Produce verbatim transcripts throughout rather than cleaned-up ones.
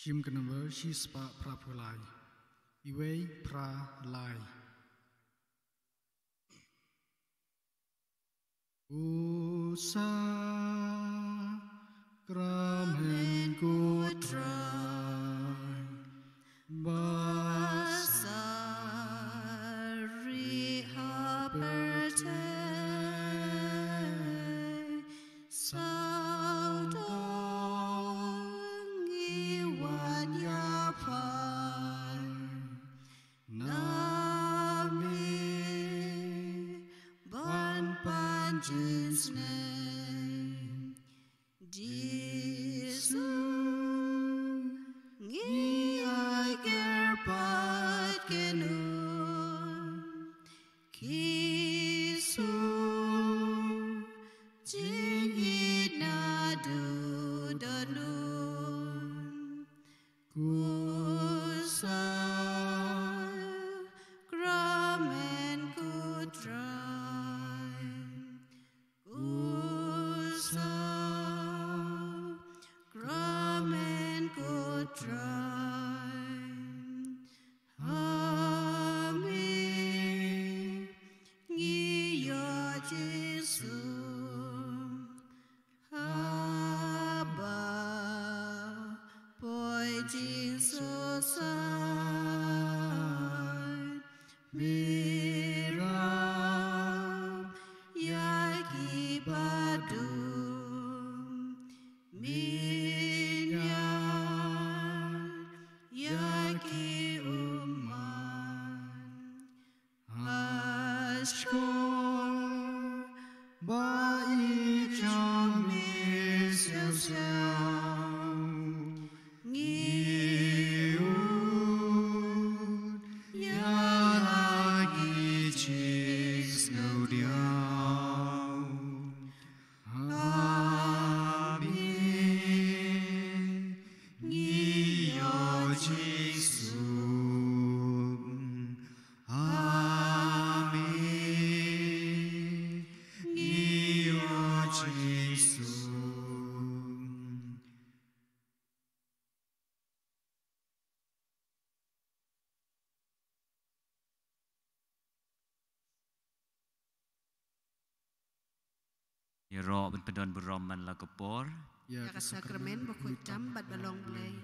Jim ka number shispah phra phew lai. Iwei phra lai. U sakramen ko Trai, ba syrih ha pyrthei, sawdong ngi wan ïaphai na me ban pan jingsneng. Jisu, ngi ai kyrpad kynnoh, ki sur jingïeit naduh don un. Ko sakramen ko Trai, ko sakramen ko Trai, ha me ngi ïoh jingsuk, haba poi jingsuhsaiñ, me rah ïa ki baduk, me ñiad ïa ki ummat. Hashkor ba ïeit jong me siaw siaw, ngi ud ïa la ki jingsngewdiaw. Ha me ngi ïoh jingsuk. Ha me ngi ïoh jingsuk. Ïaroh ban pyndon burom man la ka por. Ïa ka sakramen bakhuid tam bad balong Blei.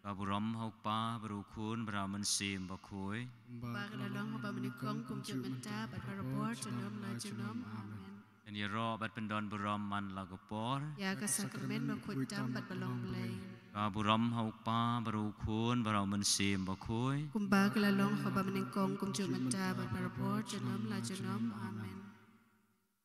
Ba burom ha u Kpa bad u Khun bad u Mynsiem Bakhuid. Ba ka la long ha ba mynnyngkong kumjuh mynta bad barabor junom la junom. Amen. Ïaroh ban pyndon burom man la ka por. Ïa ka sakramen bakhuid tam bad balong Blei. Ba burom ha u Kpa bad u Khun bad u Mynsiem Bakhuid. Kumba ka la long ha ba mynnyngkong kumjuh mynta bad barabor junom la junom. Amen.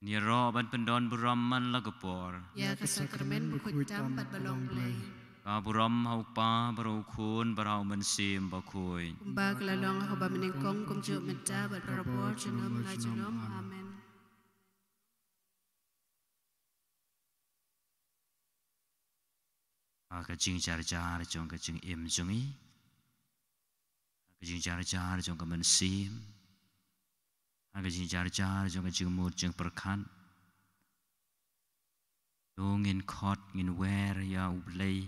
Ïaroh ban pyndon burom man la ka por. Ïa ka sakramen bakhuid tam bad balong Blei. Ba burom ha u Kpa bad u Khun bad u Mynsiem Bakhuid. Kumba ka la long ha ba mynnyngkong kumjuh mynta bad barabor junom la junom. Amen. Ha ka jingjarjar jong ka jingim jong ngi, ha ka jingjarjar jong ka mynsiem, ha ka jingjarjar jong ka jingmut jingpyrkhat, to ngin khot ngin wer ïa U Blei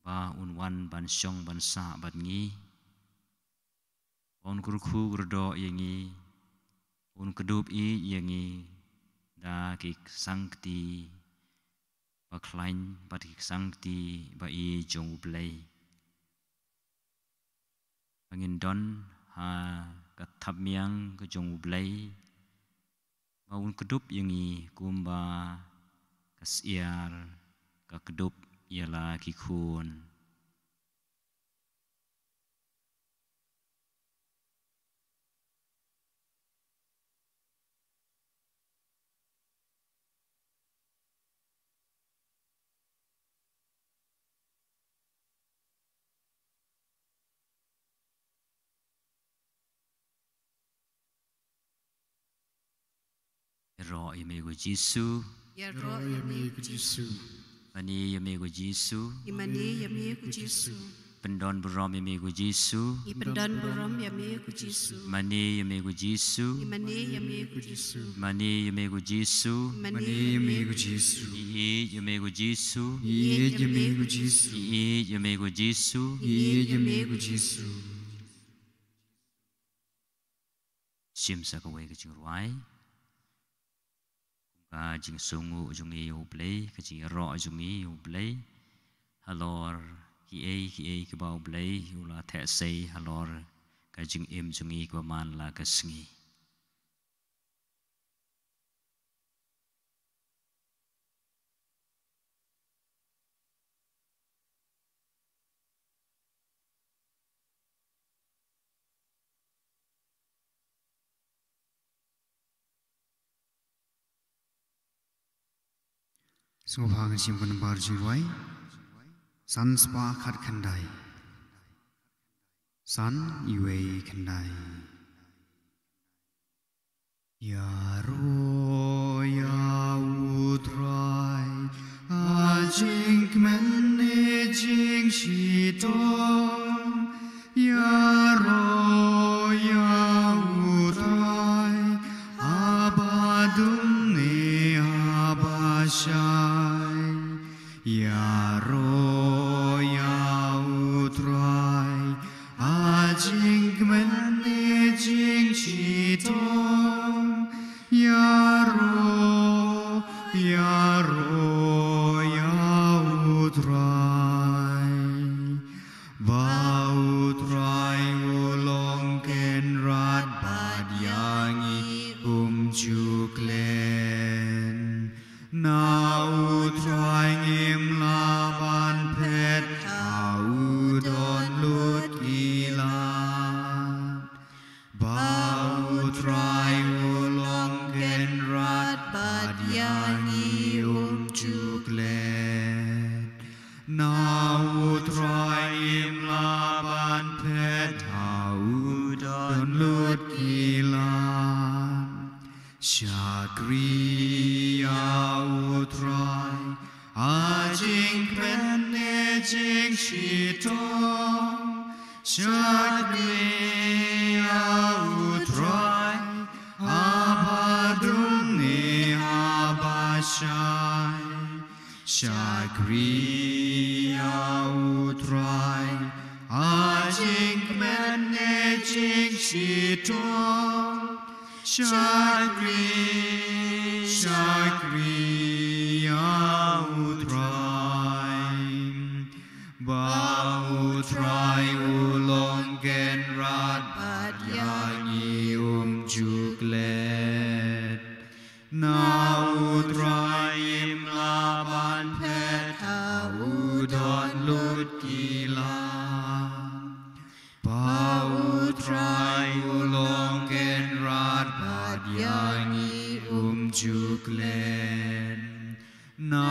ba un wan ban shong ban sah bad ngi. Un kyrkhu kyrdoh ïa ngi, un kdup ïeit ïa ngi da ki ksangkti ba khlaiñ bad ki ksangkti ba ïeit jong U Blei. Ba ngin don ha ka thapniang ka jong U Blei, ba un kdup ïa ngi kumba ka syiar ka kdup ïa la ki khun. Ïaroh ïa me ko Jisu. Ïaroh ïa me ko Jisu. Mane ïa me ko Jisu. Mane ïa me ko Jisu. Pyndon burom ïa me ko Jisu. Ngi pyndon burom ïa me ko Jisu. Mane ïa me ko Jisu. Ngi mane ïa me ko Jisu. Mane ïa me ko Jisu. Mane ïa me ko Jisu. Ngi ïeit ïa me ko Jisu. Ngi ïeit ïa me ko Jisu. Ngi ïeit ïa me ko Jisu. Ngi ïeit ïa me ko Jisu. Shim sa kawei ka jingrwai. Ka jingsngewnguh jong ngi ïa U Blei, ka jingïaroh jong ngi ïa U Blei. Halor kiei kiei kiba U Blei u la theh sei halor ka jingim jong ngi kaba man la ka sngi. Sngewbha ngin shim ka nambar jingrwai san spah khatkhyndai. San iwei khyndai. Ïaroh ïa U Trai ha jingkmen ne jingshitom. Ïaroh ïa U Trai haba dum ne haba shai. Ïaroh ïa U Trai ha jingkmen ne jingshitom. Ïaroh, ïaroh ïa U Trai. Ba U Trai u long kynrad bad ïa ngi um ju klet. Na U Trai ngim lah ban phet ha u don lut ki lad. Ba U Trai u long kynrad bad ïa ngi um ju klet. Na U Trai ngim lah ban phet ha u don lut ki lad. Shakri ïa U Trai ha jingkmen ne jingshitom. Shakri ïa U Trai haba dum ne haba shai. Shakri ïa U Trai ha jingkmen ne jingshitom. Shakri, shakri ïa U Trai. Ba U Trai u long kynrad bad ïa ngi um ju klet. Na U Trai ngim lah ban phet ha u don lut ki lad. Ba U Trai u long kynrad bad ïa ngi um ju klet. Na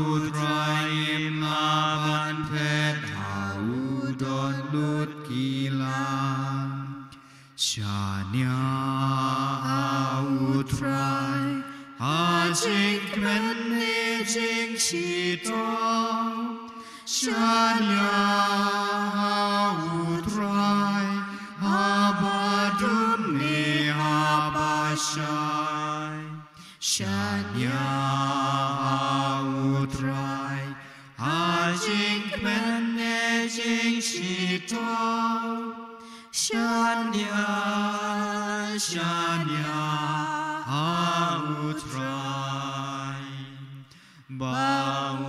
U Trai ngim lah ban phet ha u don lut ki lad. Shaniah ha U Trai ha jingkmen ne jingshitom. Shaniah ha U Trai haba dum ne haba shai. Shaniah ha U Trai ha jingkmen ne jingshitom. Shaniah, shaniah ha U Trai. Ba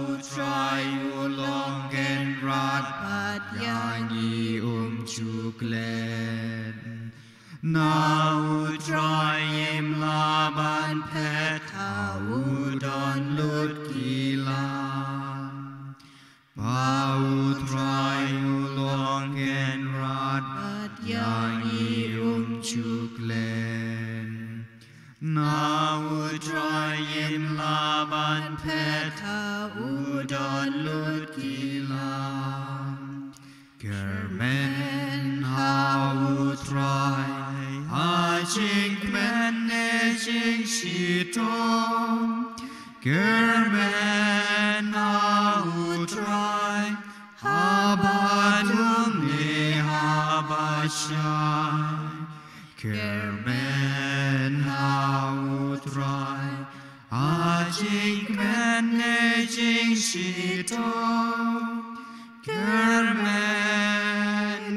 U Trai u long kynrad bad ïa ngi um ju klet. Na U Trai ngim lah ban phet ha u don lut ki lad. Ba U Trai u long kynrad bad ïa ngi um ju klet. Na U Trai ngim lah ban phet ha u don lut ki lad. Kyrmen ha U Trai ha jingkmen ne jingshitom. Kyrmen ha U Trai haba dum Shai, kyrmen ha U Trai, ha jingkmen ne jingshitom, kyrmen,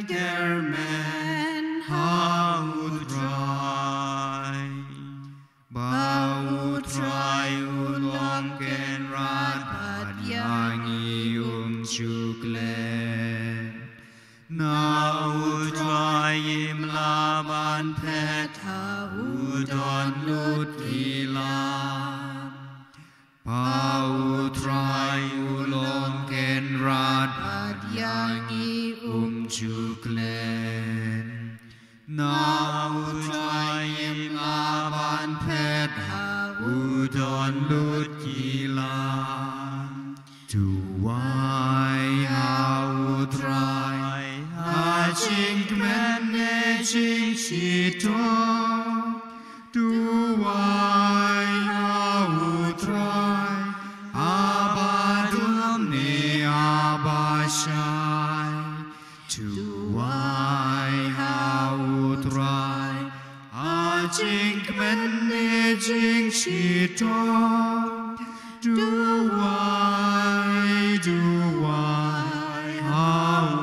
kyrmen ha U Trai. Ba U Trai u long kynrad bad ïa ngi um ju klet. Na U Trai ngim lah ban phet ha u don lut ki lad. Ba U Trai u long kynrad bad ïa ngi um ju klet. Na U Trai ngim lah ban phet ha u don lut ki lad. Duwai ha U Trai ha jingkmen ne jingshitom. Duwai ha U Trai ha ba dum ne ha ba shai. Duwai ha U Trai ha jingkmen ne jingshitom. Duwai, duwai ha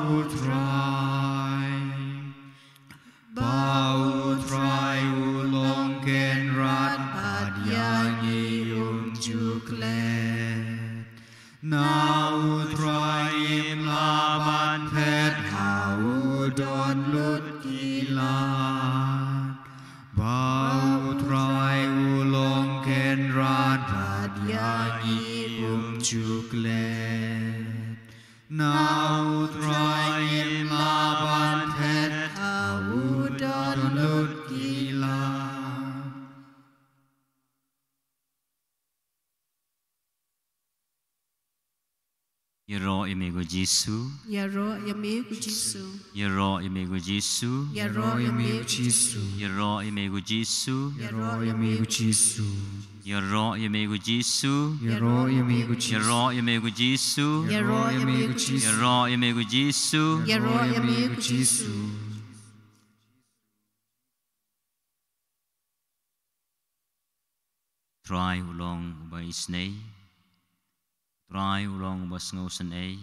U Trai. Ba U Trai u long kynrad bad ïa ngi um ju klet. Na U Trai ngim lah ban phet ha u don lut ki lad. Ba U Trai u long kynrad bad ïa ngi um ju klet. Na U Trai ngim lah ban phet ha u don lut ki lad. Ïaroh ïa me ko Jisu. Ïaroh ïa me ko Jisu. Ïaroh ïa me ko Jisu. Ïaroh ïa me ko Jisu. Ïaroh ïa me ko Jisu. Ïaroh ïa me ko Jisu. Ïaroh ïa me ko Jisu. Ïaroh ïa me ko Jisu. Ïaroh ïa me ko Jisu. Ïaroh ïa me ko Jisu. Ïaroh ïa me ko Jisu. Ïaroh ïa me ko Jisu. Trai u long uba isynei. Trai u long uba sngewsynei.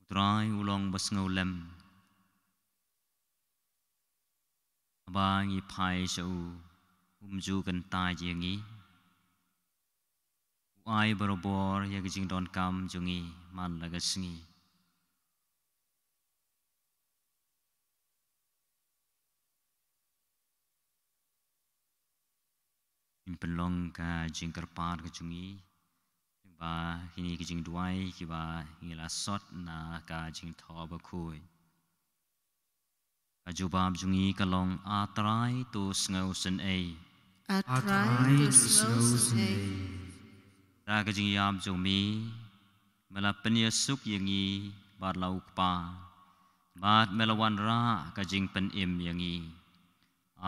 Trai u long uba sngewlem. Haba ngi phai sha u, um ju kyntait ïa ngi. U ai barabor ïa ka jingdonkam jong ngi man la ka sngi. Ngin pynlong ka jingkyrpad ka jong ngi lyngba kine ki jingduwai kiba ngi la sot na ka Jingthoh Bakhuid. Ka jubab jong ngi ka long: A Trai, to sngewsynei. A Trai, to sngewsynei. Da ka jingïap jong me, me la pynïasuk ïa ngi bad la u Kpa, bad me la wanrah ka jingpynim ïa ngi.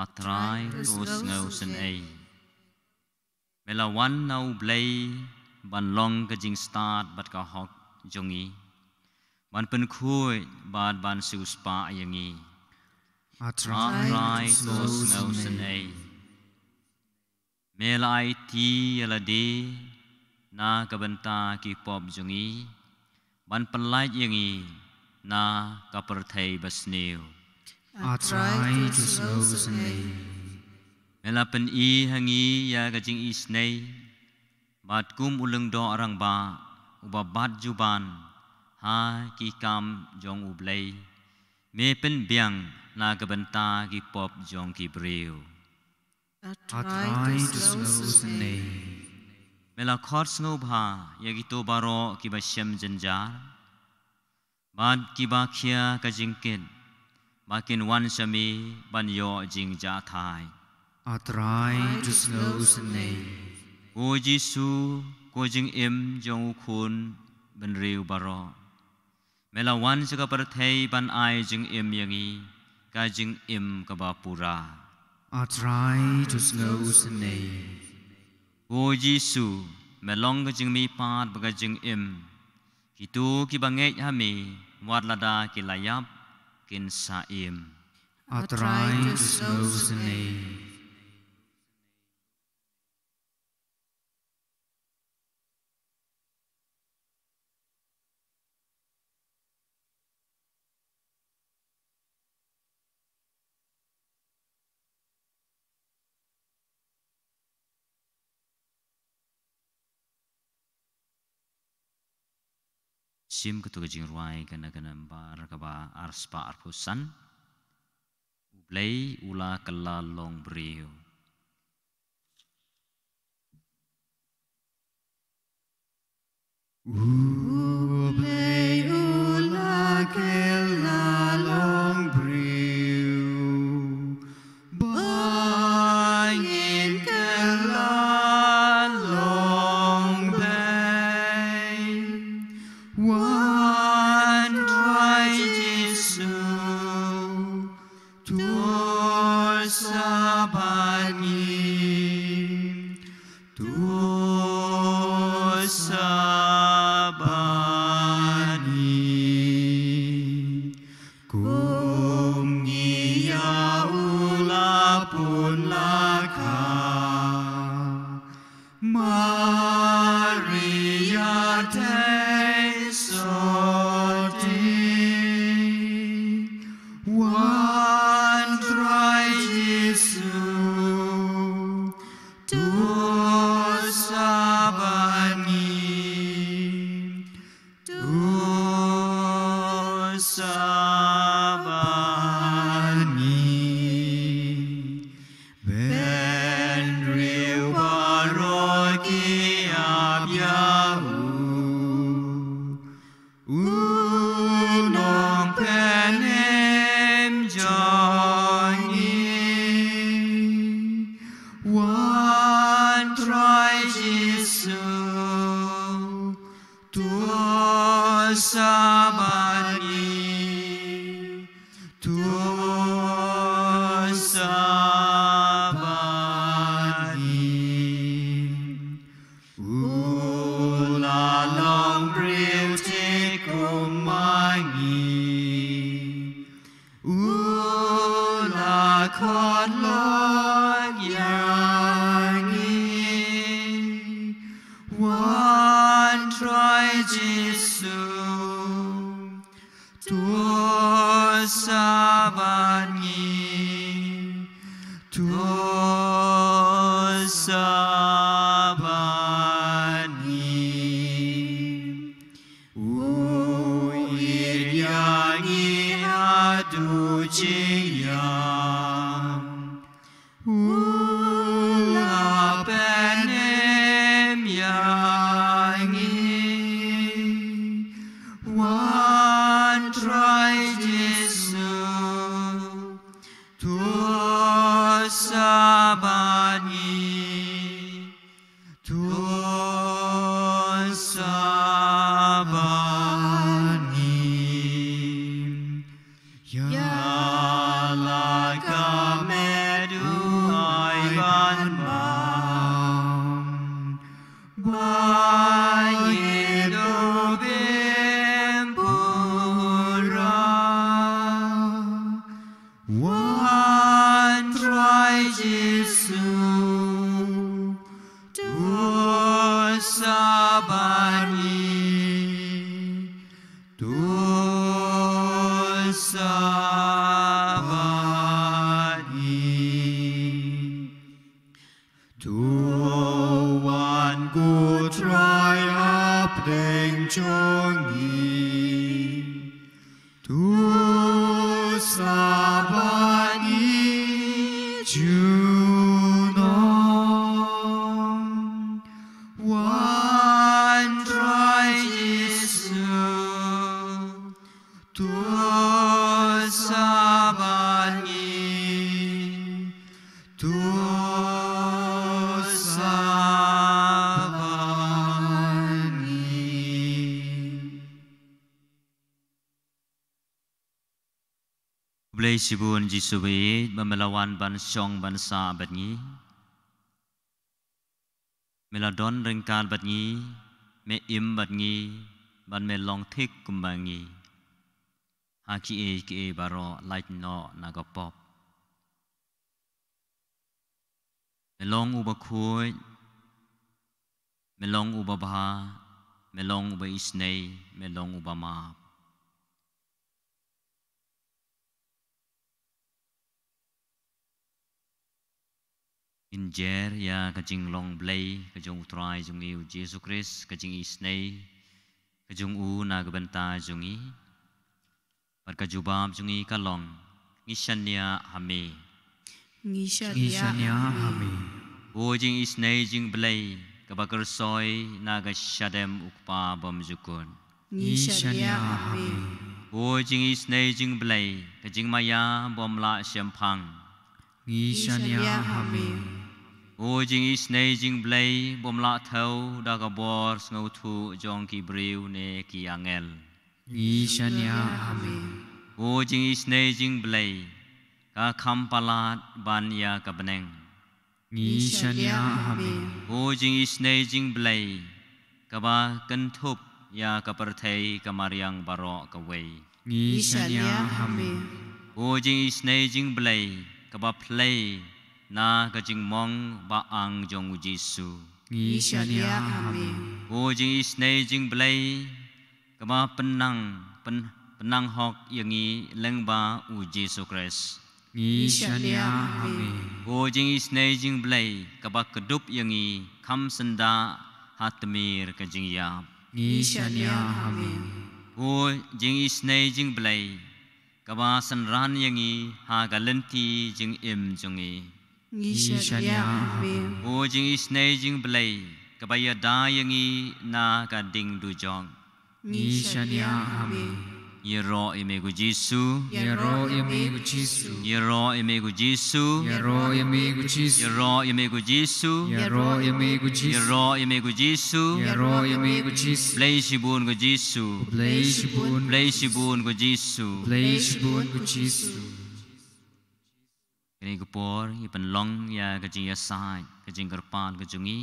A Trai, to sngewsynei. Me la wan na U Blei ban long ka jingstad bad ka hok jong ngi, ban pynkhuid bad ban siewspah ïa ngi. A Trai, to sngewsynei. Me la aiti ïa lade na ka bynta ki pop jong ngi, ban pyllait ïa ngi na ka pyrthei basniew. A Trai, to sngewsynei. Me la pyni ha ngi ïa ka jingisynei, bad kum u lyngdoh rangbah uba bat juban ha ki kam jong U Blei, me pynbiang na ka bynta ki pop jong ki briew. A Trai, to sngewsynei. Me la khot sngewbha ïa kito baroh kiba shem jynjar bad kiba khia ka jingkit, ba kin wan sha me ban ïoh jingjahthait. A Trai, to sngewsynei. Ko Jisu, ko jingim jong u khun bynriew baroh, me la wan sha ka pyrthei ban ai jingim ïa ngi, ka jingim kaba pura. A Trai, to sngewsynei. Ko Jisu, me long ka jingmihpat bad ka jingim. Kito kiba ngeit ha me, wat lada ki la ïap, kin sa im. A Trai, to sngewsynei. Shim katu ka jingrwai kane kane nambar kaba arspah arphew san. U Blei u la kylla long briew. U Blei u la kylla long briew, ba ngin kylla long beiñ. Wan Trai Jisu, to sa bad ngi, to sa bad ngi. Kum ngi ïa u la pun la kha, Maria thei sotti. Wan Trai Jisu, to sa bad ngi, to sa bad ngi. Bynriew baroh ki ap ïa u, u nongpynim jong ngi. Wan Trai Jisu, to sa bad ngi, to sa bad ngi. U la long briew te kum ma ngi, u la khot lok ïa ngi. Wan Trai Jisu, to sa bad ngi, to sa bad ngi. U ïeit ïa ngi haduh jingïap, u la pynim ïa ngi. Wan Trai Jisu, to sa bad ngi, to sa bad ngi. Ïa la ka met u ai ban bam, ba ngi dup im pura. Wan Trai Jisu, to sa bad ngi, to sa bad ngi. To wan ko Trai hapdeng jong ngi, to sa bad ngi junom. Wan Trai Jisu, to sa bad ngi, to sa bad ngi. Blei shibun Jisu baieit, ba me la wan ban shong ban sah bad ngi. Me la don ryngkat bad ngi, me im bad ngi, bad me long thik kumba ngi. ha kiei kiei baroh, lait noh na ka pop. Me long uba khuid, me long uba bha, me long uba isynei, me long uba map. Ngin jer ïa ka jinglong Blei ka jong U Trai jong ngi U Jisu Khrist, ka jingisynei ka jong u na ka bynta jong ngi. Bad ka jubab jong ngi ka long, ngi shaniah ha me. Ngi shaniah ha me. Ko jingisynei jingblei kaba kyrsoi na ka shadem U Kpa bymjukut. Ngi shaniah ha me. Ko jingisynei jingblei ka jingmaïa bym lah shemphang. Ngi shaniah ha me. Ko jingisynei jingblei bym lah thew da ka bor sngewthuh jong ki briew ne ki angel. Ngi shaniah ha me. Ko jingisynei jingblei ka kham palat ban ïa ka bneng. Ngi shaniah ha me. Ko jingisynei jingblei kaba kynthup ïa ka pyrthei ka mariang baroh kawei. Ngi shaniah ha me. Ko jingisynei jingblei kaba phlei na ka jingmong ba-ang jong U Jisu. Ngi shaniah ha me. Ko jingisynei jingblei kaba pynang, pyn-, pynang hok ïa ngi lyngba U Jisu Khrist. Ngi shaniah ha me. Ko jingisynei jingblei kaba kdup ïa ngi kham syndah ha tmier ka jingïap. Ngi shaniah ha me. Ko jingisynei jingblei kaba synran ïa ngi ha ka lynti jingim jong ngi. Ngi shaniah ha me. Ko jingisynei jingblei kaba ïada ïa ngi na ka ding dujok. Ngi shaniah ha me. Ïaroh ïa me ko Jisu. Ïaroh ïa me ko Jisu. Ïaroh ïa me ko Jisu. Ïaroh ïa me ko Jisu. Ïaroh ïa me ko Jisu. Ïaroh ïa me ko Jisu. Ïaroh ïa me ko Jisu. Ïaroh ïa me ko Jisu. Blei shibun ko Jisu. Blei shibun. Blei shibun ko Jisu. Blei shibun ko Jisu. Kane ka por ngi pynlong ïa ka jingïasaid, ka jingkyrpad ka jong ngi.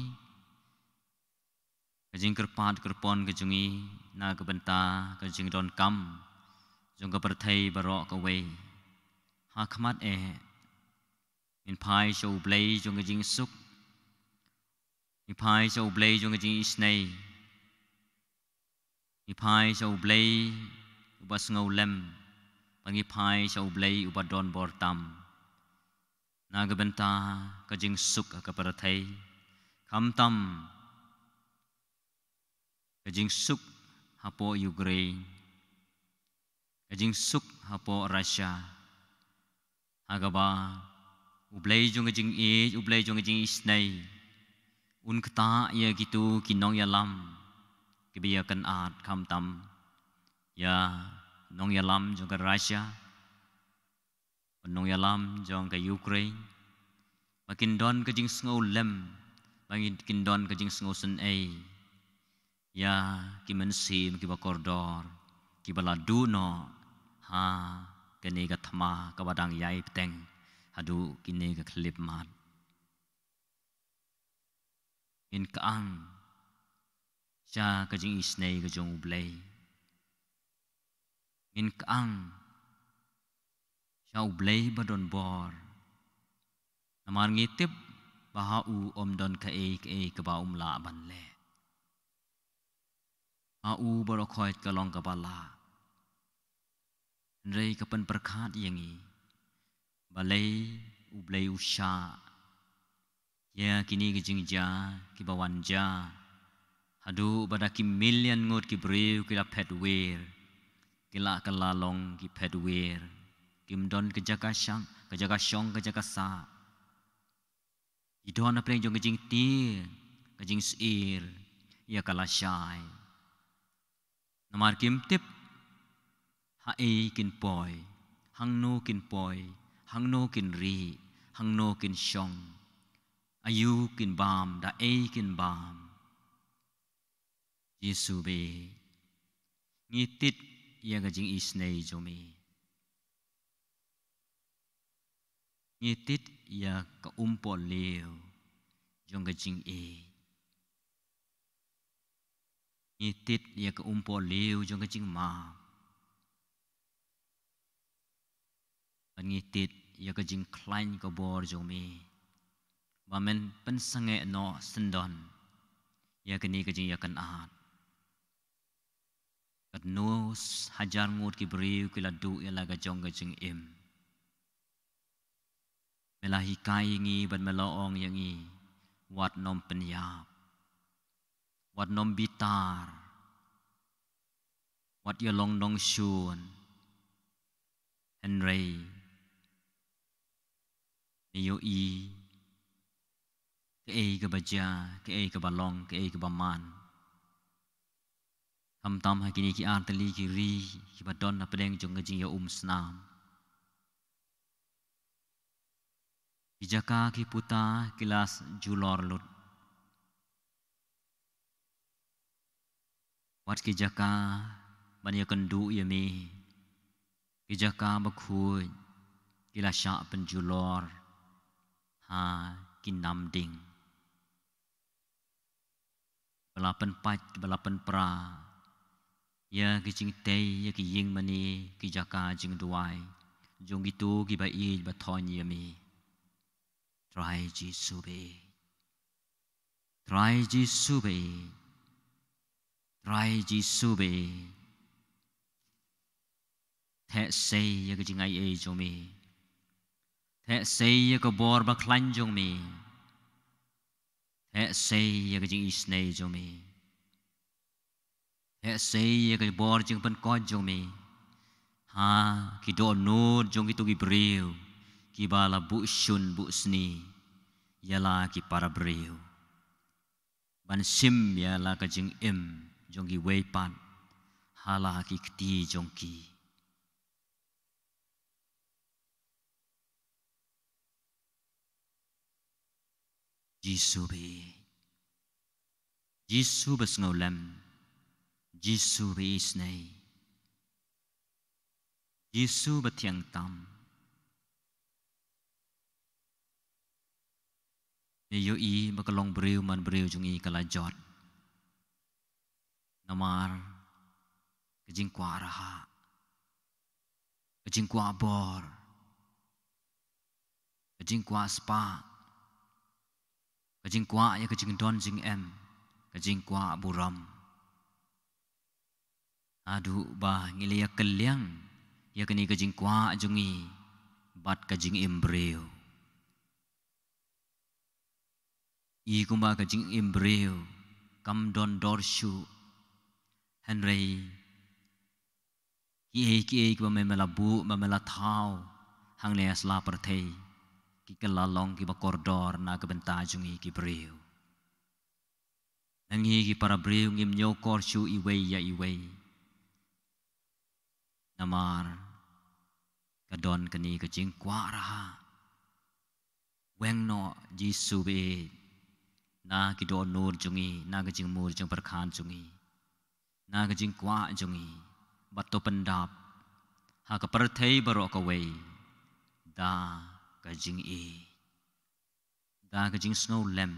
Ka jingkyrpad kyrpon ka jong ngi na ka bynta ka jingdonkam jong ka pyrthei baroh kawei. Ha khmat eh ngin phai sha U Blei jong ka jingsuk. Ngin phai sha U Blei jong ka jingisynei. Ngi phai sha U Blei uba sngewlem, bad ngi phai sha U Blei uba don bor tam na ka bynta ka jingsuk ha ka pyrthei, khamtam ka jingsuk hapoh Ukraine, ka jingsuk hapoh Russia, ha kaba U Blei jong ka jingïeit, U Blei jong ka jingisynei un ktah ïa kito ki nongïalam kiba ïakynad, khamtam ïa nongïalam jong ka Russia, nongïalam jong ka Ukraine, ba kin don ka jingsngewlem, ba kin don ka jingsngewsynei ïa ki mynsiem kiba kordor kiba la duh noh ha kane ka thma kaba dang ïai bteng haduh kine ki khyllipmat. Ngin kyang sha ka jingisynei ka jong U Blei. Ngin kyang sha U Blei ba don bor. Namar ngi tip ba ha u ym don kaei kaei kaba um lah ban leh. Ha u baroh khoit ka long kaba lah. Hynrei ka pynpyrkhat ïa ngi balei U Blei u shah ïa kine ki jingjia kiba wan jia, haduh ba da ki million ngut ki briew ki la phet wir, ki la kylla long ki phet wir, kim don ka jaka shong, ka jaka shong, ka jaka sah. Ki don na pdeng jong ka jingtieng, ka jingsyier ïa ka lashai. Namar kim tip haei kin poi, hangno kin poi, hangno kin rieh, hangno kin shong, aïu kin bam, da ei kin bam. Jisu bad ngi tied ïa ka jingisynei jong me. Ngi tied ïa ka umpohliew jong ka jingïeit. Ngi tied ïa ka umpohliew jong ka jingmap. Ban ngi tied ïa ka jingkhlaiñ ka bor jong me, ba men pynsangeh noh syndon ïa kane ka jingïakynad. Katno hajar ngut ki briew ki la duh ïa la ka jong ka jingim. Me la hikai ïa ngi bad me la ong ïa ngi, wat nym pynïap, wat nym bitar, wat ïalong nongshun. Hynrei me ïohi kaei kaba jia, kaei kaba long, kaei kaba man. Khamtam ha kine ki artylli ki ri kiba don hapdeng jong ka jingïaumsnam, ki jaka ki puta ki la julor lut. Wat ki jaka ban ïakynduh ïa me, ki jaka bakhuid ki la shah pynjulor ha ki nam ding. Ba la pynpait, ba la pynpra ïa ki jingtei, ïa ki ïingmane, ki jaka jingduwai jong kito kiba ïeit ba thoiñ ïa me. Trai Jisu ba ïeit. Trai Jisu ba ïeit. Trai Jisu ba ïeit. Theh sei ïa ka jingaiei jong me. Theh sei ïa ka bor bakhlaiñ jong me. Theh sei ïa ka jingisynei jong me. Theh sei ïa ka bor jingpynkoit jong me ha ki dohnud jong kito ki briew kiba la buh shun buh sni ïa la ki para briew, ban shim ïa la ka jingim jong kiwei pat ha la ki kti jong ki. Jisu ba ïeit. Jisu ba sngewlem. Jisu ba isynei. Jisu ba thiang tam. Me ïohi ba ka longbriew manbriew jong ngi ka la jot namar ka jingkwah rhah, ka jingkwah bor, ka jingkwah spah, ka jingkwah ïa ka jingdon jingem, ka jingkwah burom. Haduh ba ngi la ïakylliang ïa kane ka jingkwah jong ngi bad ka jingim briew. I kumba ka jingim briew kam don dor shuh. Hynrei kiei kiei kiba me la buh, ba me la thaw hangne ha sla pyrthei, ki kylla long kiba kordor na ka bynta jong ngi ki briew. Ngi ki para briew ngim ñiewkor shuh iwei ïa iwei. Namar ka don kane ka jingkwah rhah. Weng noh Jisu ba ïeit na ki dohnud jong ngi, na ka jingmur jingpyrkhat jong ngi, na ka jingkwah jong ngi, bad to pyndap ha ka pyrthei baroh kawei da ka jingïeit, da ka jingsngewlem,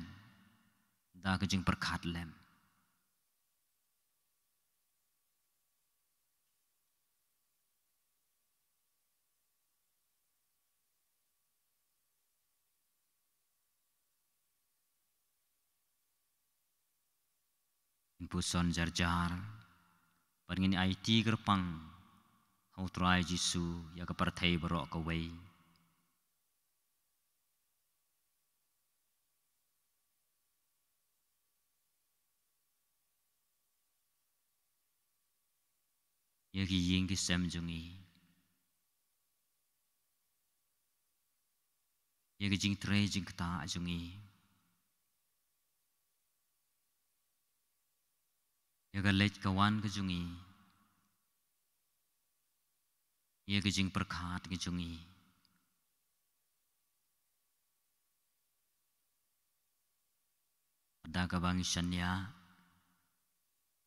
da ka jingpyrkhat lem. Ngin puson jar jar bad ngin aiti kyrpang ha u Trai Jisu ïa ka pyrthei baroh kawei. Ïa ki ïing ki sem jong ngi, ïa ki jingtrei jingktah jong ngi, ïa ka leit ka wan ka jong ngi, ïa ki jingpyrkhat ki jong ngi. Da kaba ngi shaniah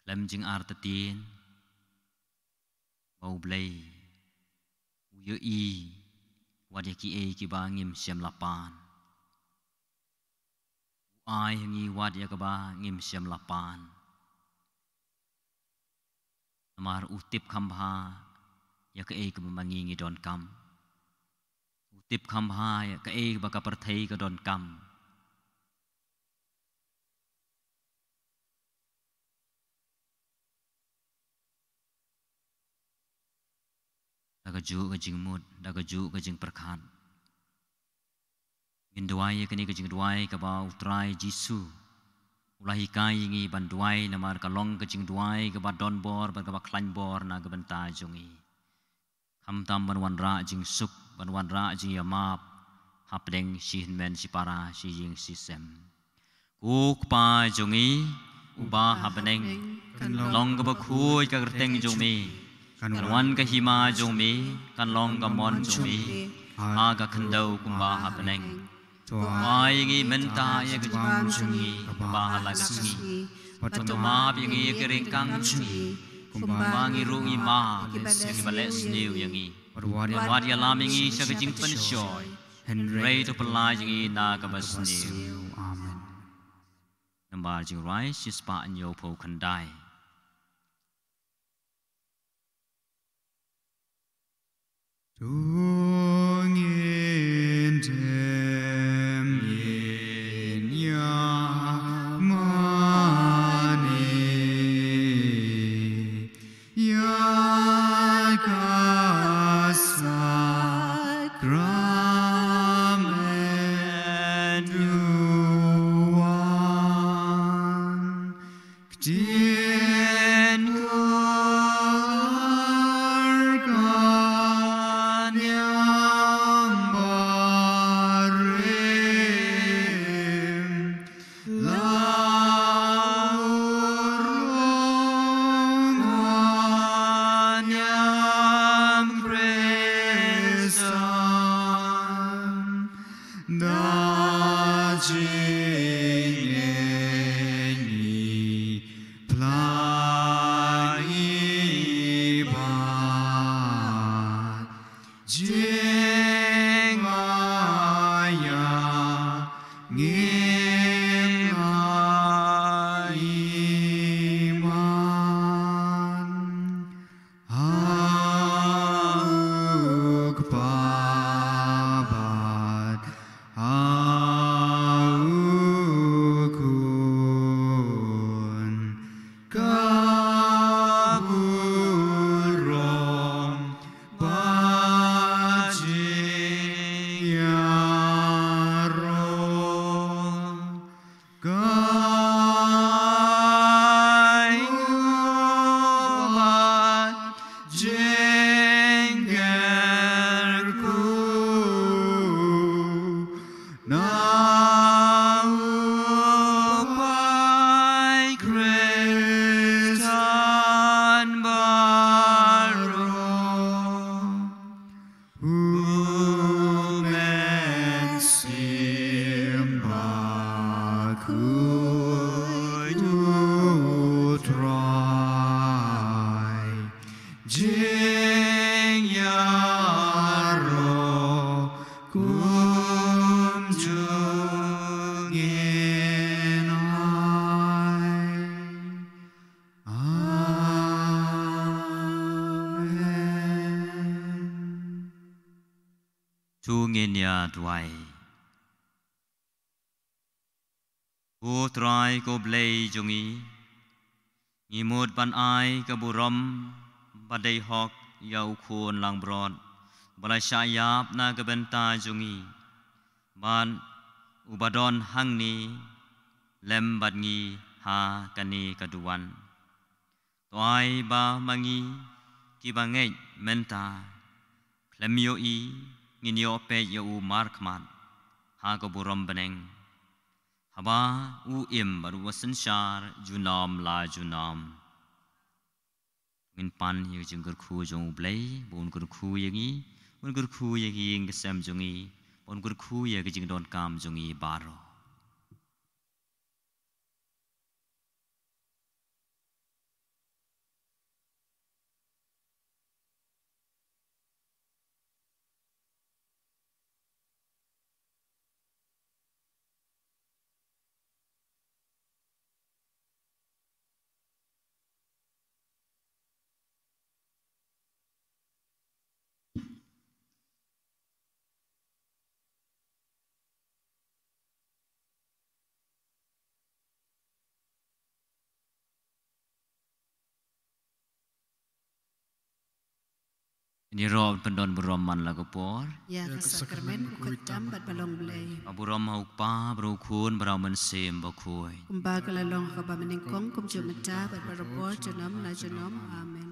khlem jingartatien ba U Blei u ïohi wat ïa kiei kiba ngim shym la pan. U ai ha ngi wat ïa kaba ngim shym la pan. Namar u tip kham bha ïa kaei kaba ma ngi ngi donkam. U tip kham bha ïa kaei ba ka pyrthei ka donkam. Da kajuh ka jingmut, da kajuh ka jingpyrkhat, ngin duwai ïa kane ka jingduwai kaba U Trai Jisu u la hikai ïa ngi ban duwai, namar ka long ka jingduwai kaba don bor bad kaba khlaiñ bor na ka bynta jong ngi. Khamtam ban wanrah jingsuk, ban wanrah jingïamap hapdeng shi hynmen shi para, shi ïing shi sem. Ko Kpa jong ngi uba ha bneng, kan long kaba khuid ka kyrteng jong me. Kan wan ka hima jong me, kan long ka mon jong me ha ka khyndew kumba ha bneng. To ai ïa ngi mynta ïa ka jingmam jong ngi kaba ha la ka sngi. Bad to map ïa ngi ïa ki ryngkang jong ngi, kumba ngi ruh ngi map ïa kiba leh sniew ïa ngi. Bad wat ïalam ïa ngi sha ka jingpynshoi, hynrei to pyllait ïa ngi na kaba sniew. Amen. Namar Jingrwai shispah hynñiewphew khyndai. To ngin dem ngin ïamane ïa ka sakrament u wan. Ktien kular ka niam barim, la urlong ka niam Khristan. Da jingngeit ngi pla ngi bad jingmaïa ngim ai man. Ha u Kpa bad ha u Khun ka burom bad jingïaroh. Ka ïoh bad jingkyrkhu na u paid Khristan baroh. U Mynsiem Bakhuid U Trai, jingïaroh kumjuh ngin ai. Amen. To ngin ïa duwai. Ko Trai ko Blei jong ngi, ngi mut ban ai ka burom ba dei hok ïa u Khun langbrot ba la shah ïap na ka bynta jong ngi, bad uba don hangne lem bad ngi ha kane ka duwan. To ai ba ma ngi kiba ngeit mynta khlem ïohi, ngin ïoh peit ïa u markhmat ha ka burom bneng, haba u im bad u synshar junom la junom. Ngin pan ïa ka jingkyrkhu jong U Blei ba un kyrkhu ïa ngi, un kyrkhu ïa ka ïing ka sem jong ngi, ba un kyrkhu ïa ka jingdonkam jong ngi baroh. Ngin ïaroh ban pyndon burom man la ka por. Ïa ka sakramen u khuid tam bad ba long Blei. Ba burom ha u Kpa, bad u Khun, bad u Mynsiem Bakhuid. Kumba ka la long ha kaba nyngkong, kumjuh mynta bad barabor, junom la junom. Amen.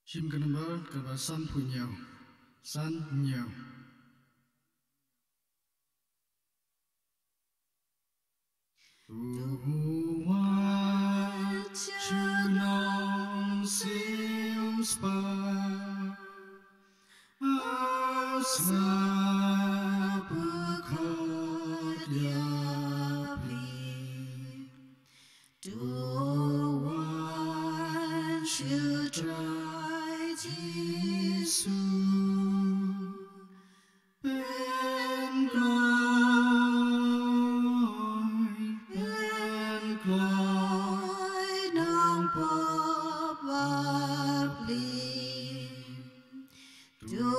Shim ka number kaba sanphew hynñiew. Sanphew hynñiew. To wat shu nongsiewspah, ha sngap u khot ïa phi. To wat shu Trai Jisu, pynkloi, pynkloi nongpop bapli. To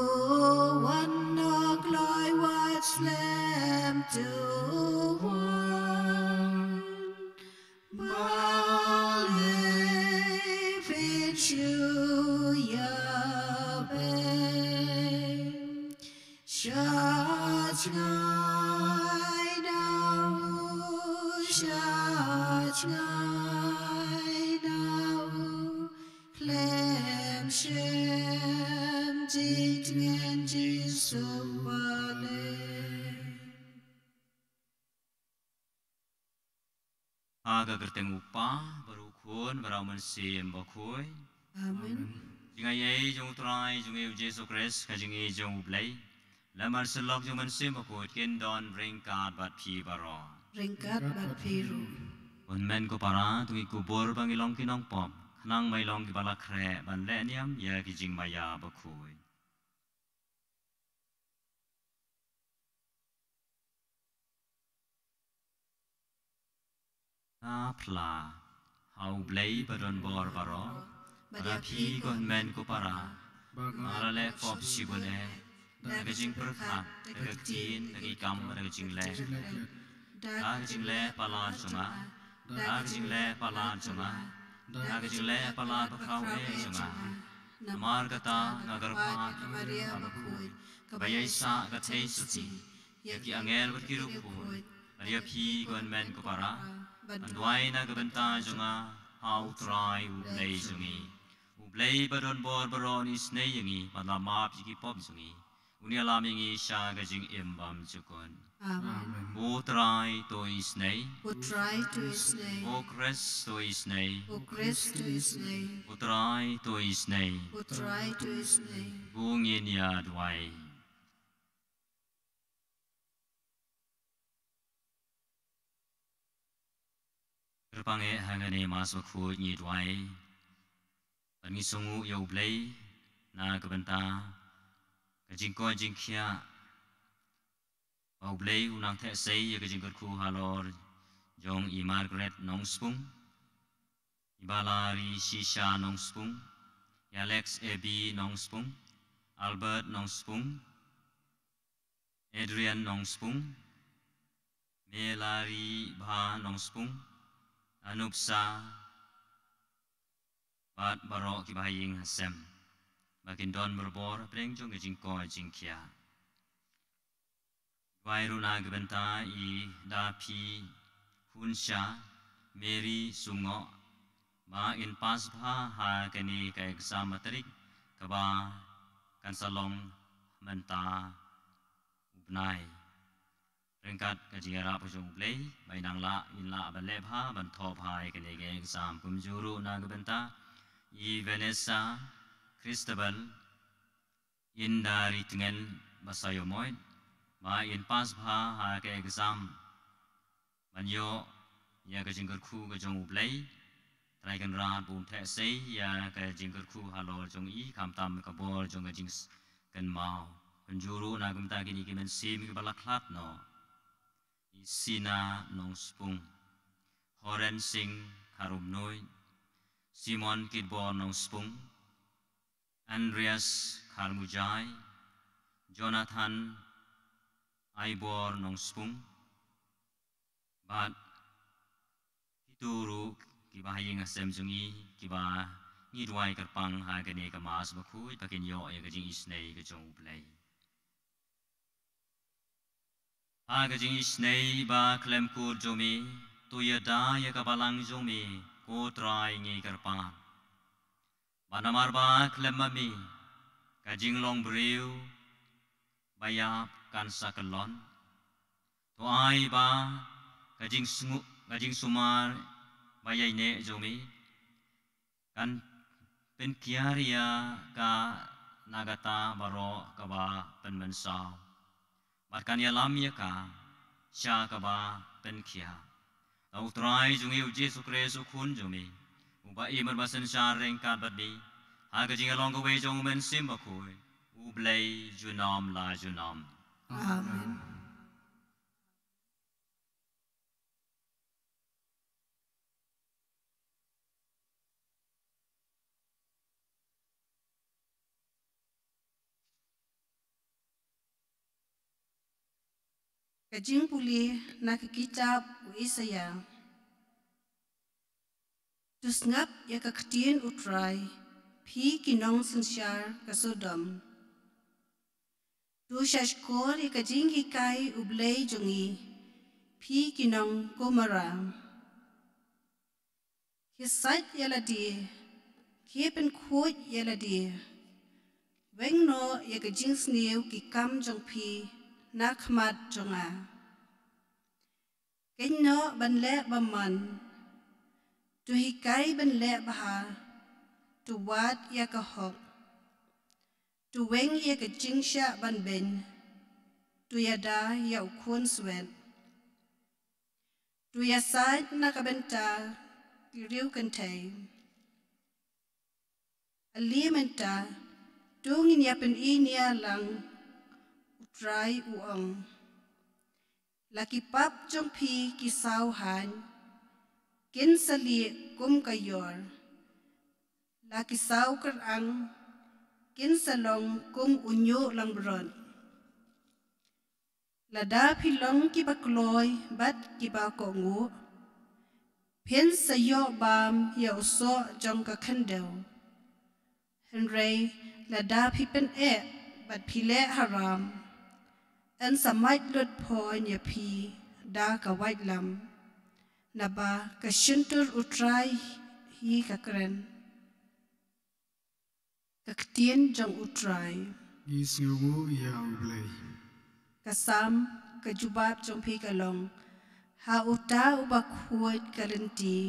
wat nongkloi wat slem, to wat balei phin shu ïabeh. Sha jngai na u, sha jngai na u, khlem shym jingtngen jingsuk balei. Ha ka kyrteng u Kpa, bad u Khun, bad u Mynsiem Bakhuid. Amen. Jingaiei jong u Trai jong ngi u Jisu Khrist, ka jingïeit jong u Blei, lem bad syllok jong u Mynsiem Bakhuid, kin don ryngkat bad phi baroh. Ryngkat bad phi ruh. Ko hynmen ko para, to ngin kubur ba ngin long ki nongpop, khnang ba ngin long kiba la khreh ban leh niam ïa ki jingmaïa bakhuid. Nga phla ha u Blei ba don bor baroh, bad ïa phi ko hynmen ko para, ba nga la leh pop shibun eh, da ka jingpyrkhat, da ka ktien, da ki kam, da ka jingleh. Da ka jingleh palat jong nga, da ka jingleh palat jong nga, da ka jingleh palat bakhraw eh jong nga. Namar kata nga kyrpad ïa ka Maria bakhuid, kaba ïaisah ka theisotti, ïa ki angel bad ki riewkhuid, bad ïa phi ko hynmen ko para, ban duwai na ka bynta jong nga ha u Trai u Blei jong ngi. U Blei ba don bor baroh un isynei ïa ngi, bad la map ïa ki pop jong ngi. Un ïalam ïa ngi sha ka jingim bymjukut. Amen. Ko Trai to isynei. Ko Trai to isynei. Ko Khrist to isynei. Ko Khrist to isynei. Ko Trai to isynei. Ko Trai to isynei. To ngin ïa duwai. Kyrpang eh ha kane ka Mass bakhuid ngi duwai. Bad ngi sngewnguh ïa u Blei na ka bynta ka jingkoit jingkhiah ba u Blei u nang theh sei ïa ka jingkyrkhu halor jong i Margaret Nongspung, i Balari Shisha Nongspung, i Alex Ebi Nongspung, Albert Nongspung, Adrian Nongspung, Melari Bha Nongspung, Anupsa, bad baroh kiba ha ïing ha sem ba kin don marwei hapdeng jong ka jingkoit jingkhiah. Duwai ruh na ka bynta i Daphi Hunsha, Mary Sumngoh, ba in pass bha ha kane ka exam matrik kaba kan sa long mynta u bnai. Ryngkat ka jingïarap ka jong U Blei, ba in nang lah, in lah ban leh bha, ban thoh bha ïa kane ka exam. Kumjuh ruh na ka bynta i Vanessa Christabel, Inda Ritngen Basayomoit, ba in pass bha ha ka exam, ban ïoh ïa ka jingkyrkhu ka jong U Blei. Trai Kynrad ba un theh sei ïa ka jingkyrkhu halor jong i, khamtam ka bor jong ka jingkynmaw. Kumjuh ruh na ka bynta kine ki mynsiem kiba la khlad noh: i Sina Nongspung, Horen Singh Kharumnuid, Simon Kidbor Nongspung, Andreas Kharmujai, Jonathan Aibor Nongspung, bad kito ruh kiba ha ïing ha sem jong i, kiba ngi duwai kyrpang ha kane ka Mass bakhuid ba kin ïoh ïa ka jingisynei ka jong U Blei. Ha ka jingisynei ba khlem kut jong me, to ïada ïa ka balang jong me, ko Trai, ngi kyrpad. Bad namar ba khlem ma me, ka jinglong briew ba ïap kan sa kyllon. To ai ba ka jingsngew, ka jingsumar ba ïaineh jong me kan pynkiar ïa ka na kata baroh kaba pynmynsaw, bad kan ïalam ïa ka sha kaba pynkhiah. La U Trai jong ngi U Jisu Khrist U Khun jong me, uba im bad ba synshar ryngkat bad me ha ka jingïalong kawei jong U Mynsiem Bakhuid, U Blei junom la junom. Amen. Ka jingpule na ka kitab u Isaïah. To sngap ïa ka ktien U Trai, phi ki nongsynshar ka Sodom. To shahshkor ïa ka jinghikai U Blei jong ngi, phi ki nong Gomorrah. Khie sait ïa lade, khie pynkhuid ïa lade. Weng noh ïa ka jingsniew ki kam jong phi na khmat jong nga. Khein noh ban leh bymman. To hikai ban leh bha. To wad ïa ka hok. To weng ïa ka jingshah ban beiñ. To ïada ïa u khun swet. To ïasaid na ka bynta ki riewkynthei. Ale mynta, to ngin ïa pyni nia lang, U Trai u ong. La ki pap jong phi ki saw haiñ, kin sa lieh kum ka ïor. La ki saw kyrang, kin sa long kum u ñiuh langbrot. Lada phi long kiba kloi bad kiba kohnguh, phin sa ïoh bam ïa u soh jong ka khyndew. Hynrei lada phi pyneh bad phi leh haram, yn sa mait lut phoiñ ïa phi da ka waitlam. Naba ka shyntur U Trai hi ka kren. Ka ktien jong U Trai. Ngi sngewnguh ïa U Blei. Ka Salm, ka jubab jong phi ka long: Ha uta uba khuid ka lynti,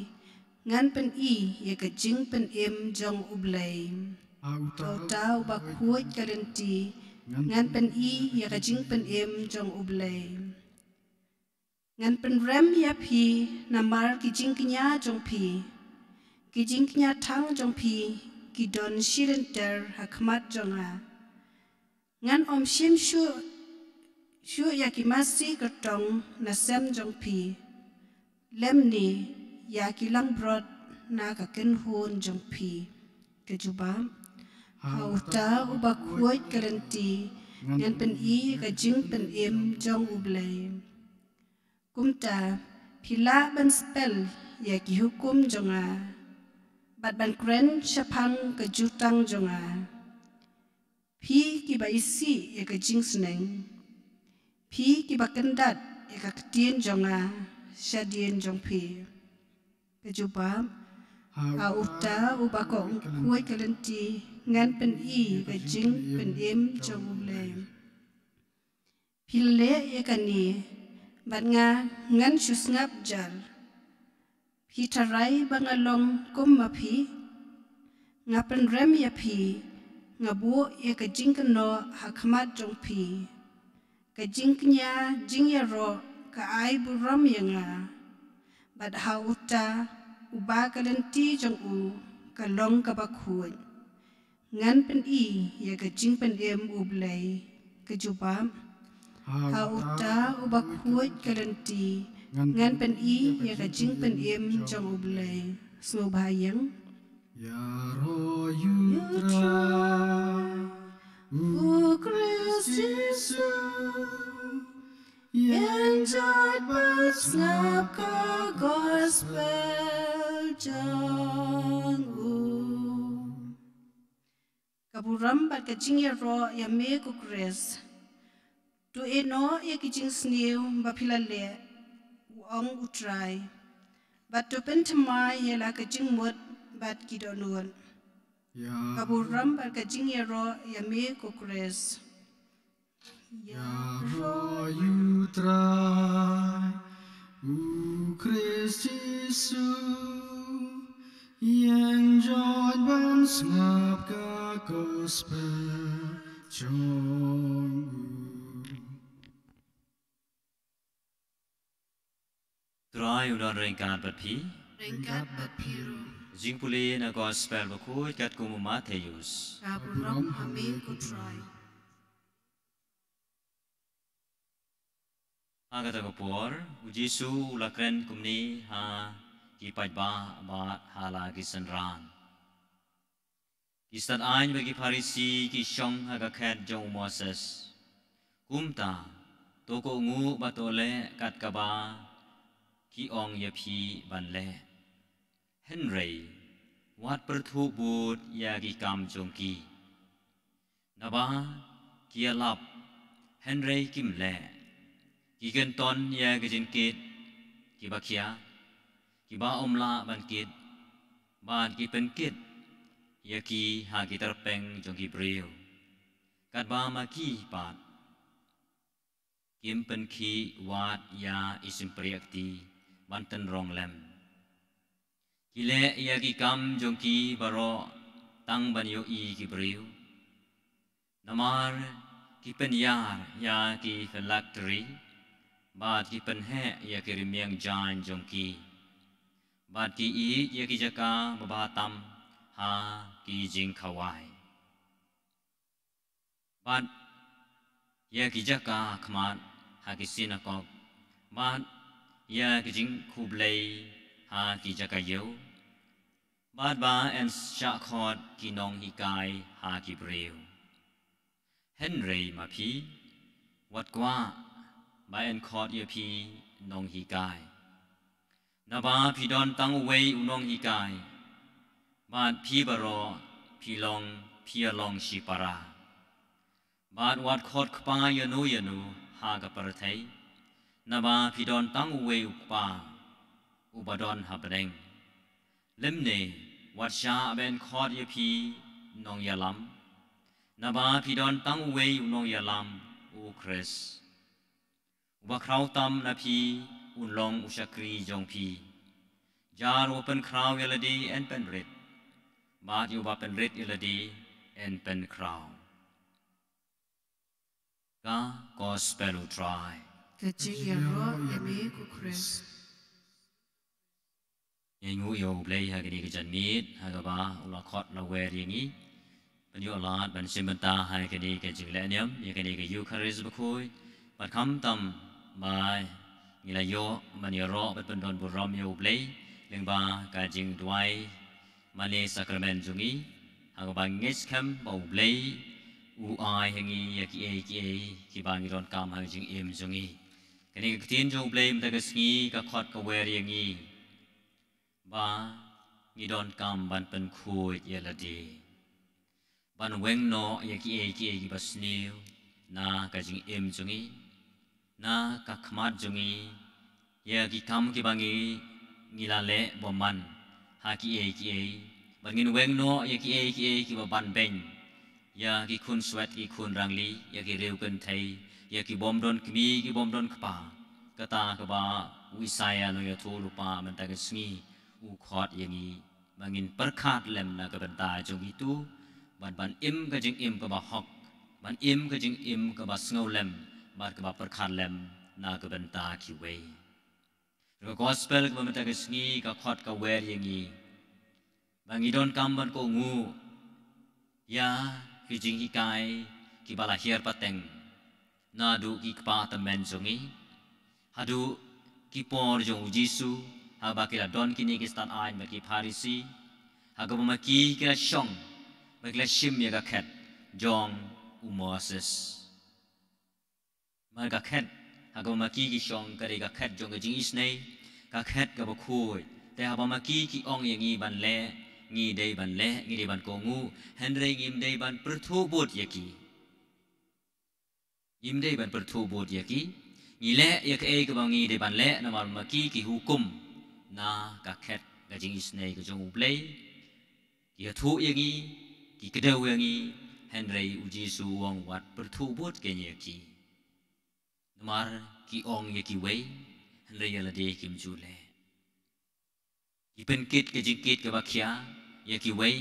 ngan pyni ïa ka jingpynim jong U Blei. Ha uta uba khuid ka lynti, ngan pyni ïa ka jingpynim jong U Blei. Ngan pynrem ïa phi namar ki jingkñia jong phi. Ki jingkñia thang jong phi ki don shilynter ha khmat jong nga. Ngan ym shim shuh, shuh ïa ki masi kyrtong na sem jong phi, lymne ïa ki langbrot na ka kynhun jong phi. Ka jubab. Ha uta uba khuid ka lynti, ngan pyni ka jingpynim jong U Blei. Kumta, phi lah ban spel ïa ki hukum jong nga, bad ban kren shaphang ka jutang jong nga. Phi kiba isih ïa ka jingsneng, phi kiba kyndat ïa ka ktien jong nga shadien jong phi. Ka jubab, ha uta uba kong khuid ka lynti, ngan pyni ka jingpynim jong U Blei. Phi leh ïa kane, bad nga ngan shu sngap jar. Phi tharai ba nga long kum ma phi? Nga pynrem ïa phi, nga buh ïa ka jingkynnoh ha khmat jong phi. Ka jingkñia jingïaroh ka ai burom ïa nga. Bad ha uta uba ka lynti jong u ka long kaba khuid, ngan pyni ïa ka jingpynim U Blei. Ka jubab, ha uta uba khuid ka lynti, ngan pyni ïa ka jingpynim jong U Blei. Sngewbha ïeng. Ïaroh ïa U Trai, U Khrist Jisu, ïeng jait bad sngap ka gospel jong u. Ka burom bad ka jingïaroh ïa me ko Khrist. To ïehnoh ïa ki jingsniew ba phi la leh, u ong U Trai. Bad to pynthymmai ïa la ka jingmut bad ki dohnud. Ka burom bad ka jingïaroh ïa me ko Khrist. Ïaroh ïa U Trai, U Khrist Jisu, ïeng jait ban sngap ka gospel jong u. Trai un don ryngkat bad phi. Ryngkat bad phi ruh. Jingpule na gospel bakhuid katkum u Mathaios. Ka burom ha me ko Trai. Ha kata ka por, u Jisu u la kren kumne ha ki paidbah bad ha la ki synran. Ki stad aiñ bad ki Pharisi ki shong ha ka khet jong u Moses. Kumta, to kohnguh bad to leh kat kaba ki ong ïa phi ban leh. Hynrei, wat pyrthuh bud ïa ki kam jong ki. Naba ki ïalap, hynrei kim leh. Ki kynton ïa ki jingkit kiba khia, kiba ym lah ban kit, bad ki pynkit ïa ki ha ki tyrpeng jong ki briew. Katba ma ki pat kim pynkhih wat ïa i shympriahkti ban tynrong lem. Ki leh ïa ki kam jong ki baroh tang ban ïohi ki briew. Namar ki pynïar ïa ki phylactery, bad ki pynheh ïa ki rmiang jaiñ jong ki, bad ki ïeit ïa ki jaka babha tam ha ki jingkhawai, bad ïa ki jaka khmat ha ki synagog, bad ïa ki jingkhublei ha ki jaka ïew, bad ba yn shah khot ki nonghikai ha ki briew. Hynrei ma phi, wat kwah ba yn khot ïa phi nonghikai. Naba phi don tang uwei u nonghikai, bad phi baroh phi long, phi ïalong shipara. Bad wat khot Kpa ïano ïano ha ka pyrthei, naba phi don tang uwei u Kpa uba don ha bneng. Lymne, wat shah ba yn khot ïa phi nongïalam, naba phi don tang uwei u nongïalam, u Khrist. Uba khraw tam na phi un long u shakri jong phi. Ïa uba pynkhraw ïa lade yn pynrit, bad ïa uba pynrit ïa lade yn pynkhraw. Ka gospel u Trai. Ka jingïaroh ïa me ko Khrist. Ngi ainguh ïa U Blei ha kane ka janmiet, ha kaba u la khot la wer ïa ngi. Ban ïoh lad ban shim bynta ha kane ka jingleh niam ïa kane ka Eukharist bakhuid. Bad khamtam ba ngi la ïoh ban ïaroh bad pyndon burom ïa U Blei lyngba ka jingduwai mane sakramen jong ngi, ha kaba ngi ngeit skhem ba U Blei u ai ha ngi ïa kiei kiei kiba ngi donkam ha ka jingim jong ngi. Kane ka ktien jong U Blei mynta ka sngi ka khot ka wer ïa ngi ba ngi donkam ban pynkhuid ïa lade, ban weng noh ïa kiei kiei kiba sniew na ka jingim jong ngi, na ka khmat jong ngi, ïa ki kam kiba ngi, ngi la leh bymman ha kiei kiei, ban ngin weng noh ïa kiei kiei kiba ban beiñ ïa ki khun swet, ki khun rangli, ïa ki riew kynthei, ïa ki bym don kmie, ki bym don kpa. Kata kaba u Isaïah u nongïathuhlypa mynta ka sngi u khot ïa ngi ba ngin pyrkhat lem na ka bynta jong kitu, ban ban im ka jingim kaba hok, ban im ka jingim kaba sngewlem bad kaba pyrkhat lem na ka bynta kiwei. Ka gospel kaba mynta ka sngi ka khot ka wer ïa ngi ba ngi donkam ban kohnguh ïa ki jinghikai kiba la hiar pateng naduh ki kpa tymmen jong ngi haduh ki por jong u Jisu, haba ki la don kine ki stad aiñ bad ki Pharisi, ha kaba ma ki ki la shong bad ki la shim ïa ka khet jong u Moses. Namar ka khet ha kaba ma ki ki shong ka dei ka khet jong ka jingisynei, ka khet kaba khuid. Te haba ma ki ki ong ïa ngi ban leh, ngi dei ban leh, ngi dei ban kohnguh, hynrei ngim dei ban pyrthuh bud ïa ki. Ngim dei ban pyrthuh bud ïa ki. Ngi leh ïa kaei kaba ngi dei ban leh namar ma ki ki hukum na ka khet ka jingisynei ka jong U Blei. Ki ïathuh ïa ngi, ki kdew ïa ngi, hynrei u Jisu u ong wat pyrthuh bud kein ïa ki. Namar ki ong ïa kiwei, hynrei ïa lade kim ju leh. Ki pynkit ka jingkit kaba khia ïa kiwei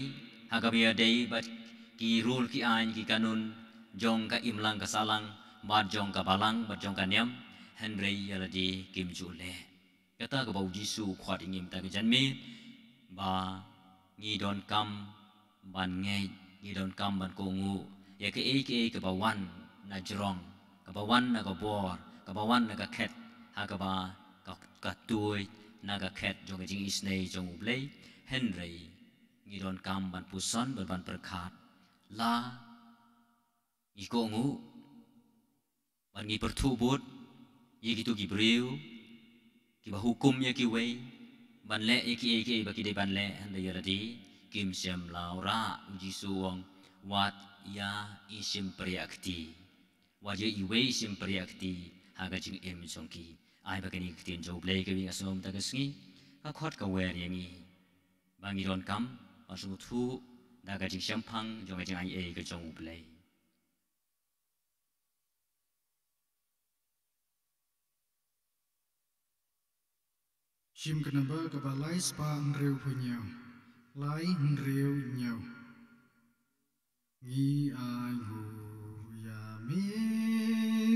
ha kaba ïadei bad ki rul ki aiñ ki kanun jong ka imlang ka sahlang bad jong ka balang bad jong ka niam, hynrei ïa lade kim ju leh. Kata kaba u Jisu u khot ïa ngi mynta ka janmiet ba ngi donkam ban ngeit, ngi donkam ban kohnguh ïa kaei kaei kaba wan na jrong, kaba wan na ka bor, kaba wan na ka khet, ha kaba ka, ka tuid na ka khet jong ka jingisynei jong U Blei, hynrei ngi donkam ban puson bad ban pyrkhat la ngi kohnguh bad ngi pyrthuh bud ïa kitu ki briew kiba hukum ïa kiwei ban leh ïa kiei kiei ba ki dei ban leh, hynrei ïa lade kim shym la wanrah. U Jisu u ong wat ïa i shim pyrshah kti, wat ïa iwei i shim pyrshah kti ha ka jingim jong ki. Ai ba kane ka ktien jong U Blei kaba ngi ïa sngewthuh mynta ka sngi ka khot ka wer ïa ngi ba ngi donkam ban sngewthuh da ka jingshemphang jong ka jingaiei ka jong U Blei. Shim ka namba kaba lai spah hynriew phew hynñiew. Lai hynriew hynñiew. Ngi ainguh ïa me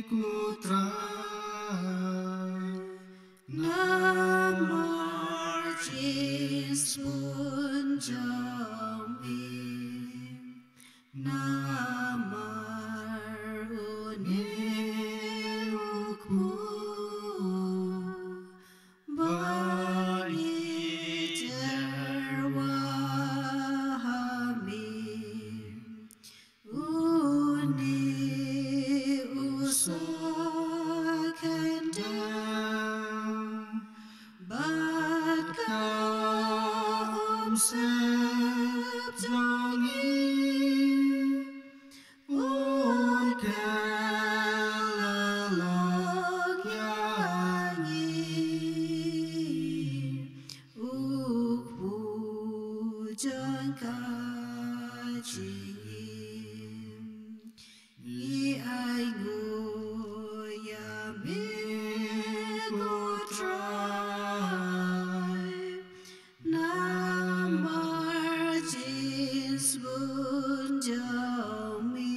ko Trai, namar jingsbun jong me. Namar une u kpu ba ngi tyrwa ha me, une u sah khyndew bad ka umsyep jong ngi. U khel la long ïa ngi, u kpu jong ka jingim. Ngi ainguh ïa me ko Trai, namar jingsbun jong me,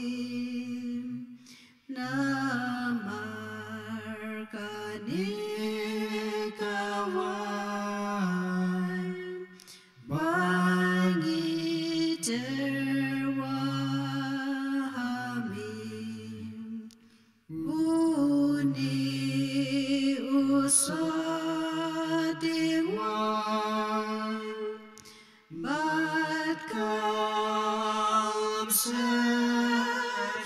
namar kane ka wai ba ngi tyrwa ha me. Une u sah dieng wai bad ka umsyep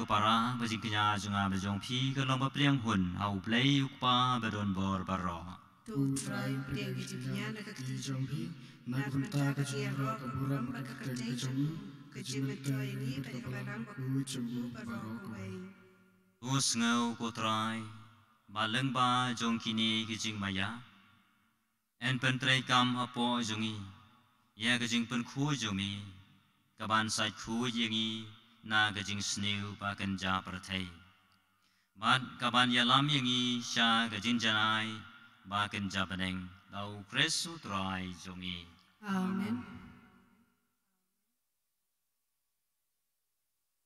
Para, ba jingkñia jong nga bad jong phi ka long ba pdiang hun ha U Blei U Kpa ba don bor baroh. To U Trai, pdiang ka jingkñia na ka kti jong phi, na ka bynta ka jingïaroh ka burom bad ka kyrteng jong u, ka jingmyntoi ïa ngi bad ïa ka balang bakhuid jong u baroh kawei. To sngew ko Trai, ba lyngba jong kine ki jingmaïa yn pyntreikam hapoh jong ngi ïa ka jingpynkhuid jong me, kaban sait khuid ïa ngi na ka jingsniew ba kynja pyrthei, bad kaban ïalam ïa ngi sha ka jingjanai ba kynja bneng, da U Khrist U Trai jong ngi. Amen.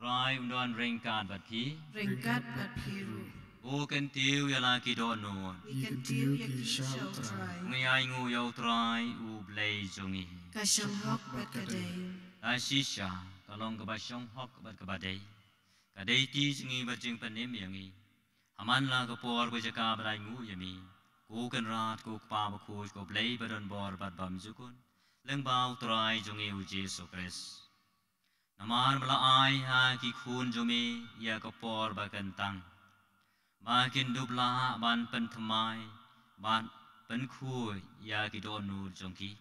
Trai un don ryngkat bad phi. Ryngkat bad phi ruh. Ko kyntiew ïa la ki dohnud. Ngi kyntiew ïa ki sha U Trai. Ngi ainguh ïa U Trai U Blei jong ngi. Ka shong hok bad ka dei. Ta shisha ka long kaba shong hok bad kaba dei. Ka dei ti jong ngi bad jingpynim ïa ngi. Ha man la ka por ba jaka ba ainguh ïa me, ko Kynrad, ko Kpa Bakhuid, ko Blei ba don bor bad bymjukut, lyngba U Trai jong ngi U Jisu Khrist. Namar ba la ai ha ki khun jong me ïa ka por ba kyntang, ba kin dup lah ban pynthymmai bad pynkhuid ïa ki dohnud jong ki.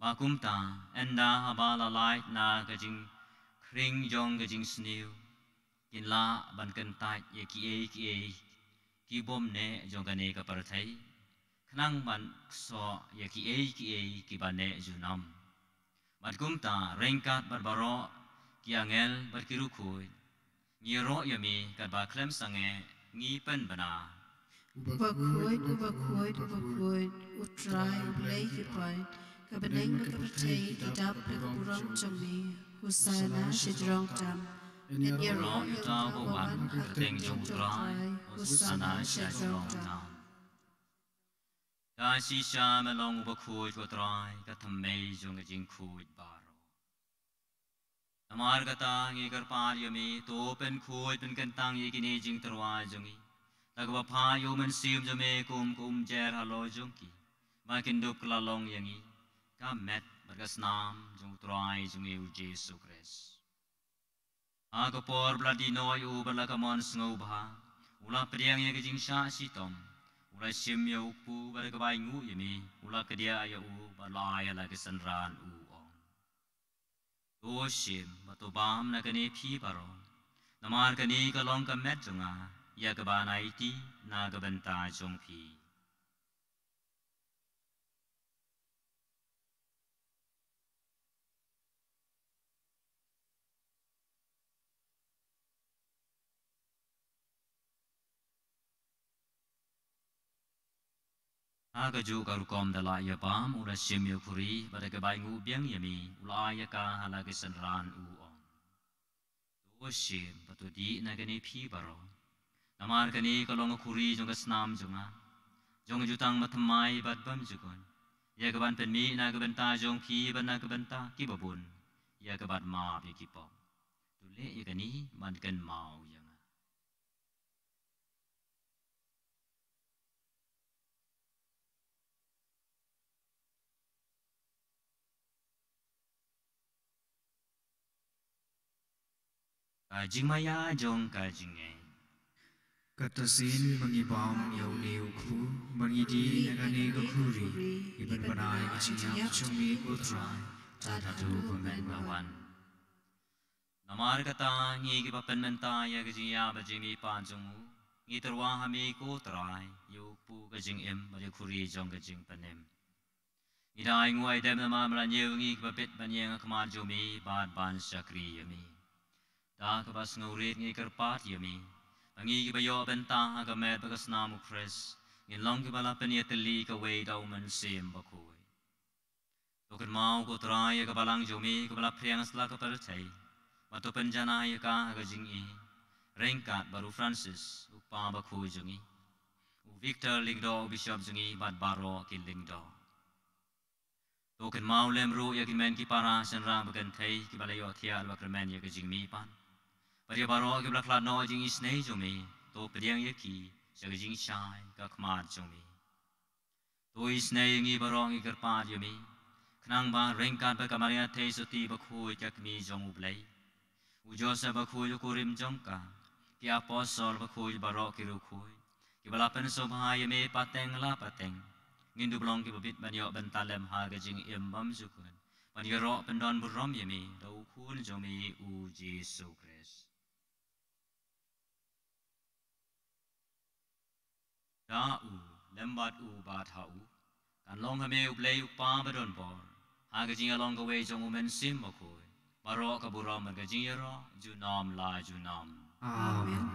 Ba kumta, ynda haba la lait na ka jingkhring jong ka jingsniew, kin lah ban kyntait ïa kiei kiei ki bym neh jong kane ka pyrthei, khnang ban ksoh ïa kiei kiei kiba neh junom. Bad kumta, ryngkat bad baroh ki angel bad ki riewkhuid, ngi ïaroh ïa me katba khlem sangeh ngi pynbna. U bakhuid, u bakhuid, u bakhuid, U Trai U Blei ki paid, ka bneng bad ka pyrthei ki dap da ka burom jong me. Hosana sha jrong tam. Yn ïaroh ïa uta uba wan ha ka kyrteng jong U Trai. Hosana sha jrong tam. Ta shisha me long u bakhuid ko Trai, ka thymmei jong ka jingkhuid baroh. Namar kata ngi kyrpad ïa me, to pynkhuid pynkyntang ïa kine jingtyrwa jong ngi, da kaba phah ïa U Mynsiem jong me kum ka umjer halor jong ki, ba kin dup kylla long ïa ngi ka met bad ka snam jong U Trai jong ngi U Jisu Khrist. Ha ka por ba la die noh ïa u bad la ka mon sngewbha, u la pdiang ïa ka jingshah shitom, u la shim ïa u kpu bad da kaba ainguh ïa me, u la kdiah ïa u bad la ai ha la ki synran u ong: To shim bad to bam na kane phi baroh, namar kane ka long ka met jong nga, ïa kaban aiti na ka bynta jong phi. Ha kajuh ka rukom da la ïa bam, u la shim ïa u khuri bad da kaba ainguh biang ïa me, u la ai ïa ka ha la ki synran u ong: To shim bad to dih na kane phi baroh, namar kane ka long ka khuri jong ka snam jong nga, jong ka jutang bathymmai bad bymjukut, ïa kaban pynmih na ka bynta jong phi bad na ka bynta kiba bun, ïa kaban map ïa ki pop. To leh ïa kane ban kynmaw ïa nga. Ka jingmaïa jong ka jingngeit. Kata sien ba ngi bam ïa une u kpu, ba ngi dih na kane ka khuri, ngi pynbna ïa ka jingïap jong me ko Trai, tad haduh ba men ba wan. Namar kata ngi kiba pynmynta ïa ka jingïap bad jingmihpat jong u, ngi tyrwa ha me ko Trai, ïa u kpu ka jingim bad ïa u khuri jong ka jingpynim. Ngi da ainguh aidem namar ba la ñiew ngi kiba bit ban ïeng ha khmat jong me bad ban shakri ïa me. Da kaba sngewrit ngi kyrpad ïa me, ba ngi kiba ïoh bynta ha ka met bad ka snam U Khrist, ngin long kiba la pynïatylli kawei da U Mynsiem Bakhuid. To kynmaw ko Trai ïa ka balang jong me kaba la phriang ha la ka pyrthei, bad to pynjanai ïa ka ha ka jingïeit, ryngkat bad u Francis, u Kpa Bakhuid jong ngi, u Victor Lyngdoh, u Bishop jong ngi, bad baroh ki Lyngdoh. To kynmaw lem ruh ïa ki hynmen ki para shynrang ba kynthei kiba la ïohthiah bad kyrmen ïa ka jingmihpat, bad ïa baroh kiba la khlad noh ha jingisynei jong me, to pdiang ïa ki sha ka jingshai ka khmat jong me. To isynei ïa ngi baroh, ngi kyrpad ïa me, khnang ba ryngkat bad ka Maria Theisotti bakhuid, ka Kmie jong U Blei, U Joseph bakhuid u kurim jong ka, ki apostol bakhuid baroh ki riewkhuid, kiba la pynsngewbha ïa me pateng la pateng, ngin dup long kiba bit ban ïoh bynta lem ha ka jingim bymjukut, ban ïaroh pyndonburom ïa me da u Khun jong me u Jisu Khrist. Da u, lem bad u, bad ha u, kan long ha me u Blei u Kpa badonbor, ha ka jingïalong kawei jong u Mynsiem Bakhuid, baroh ka burom bad ka jingïaroh junom la junom. Amen.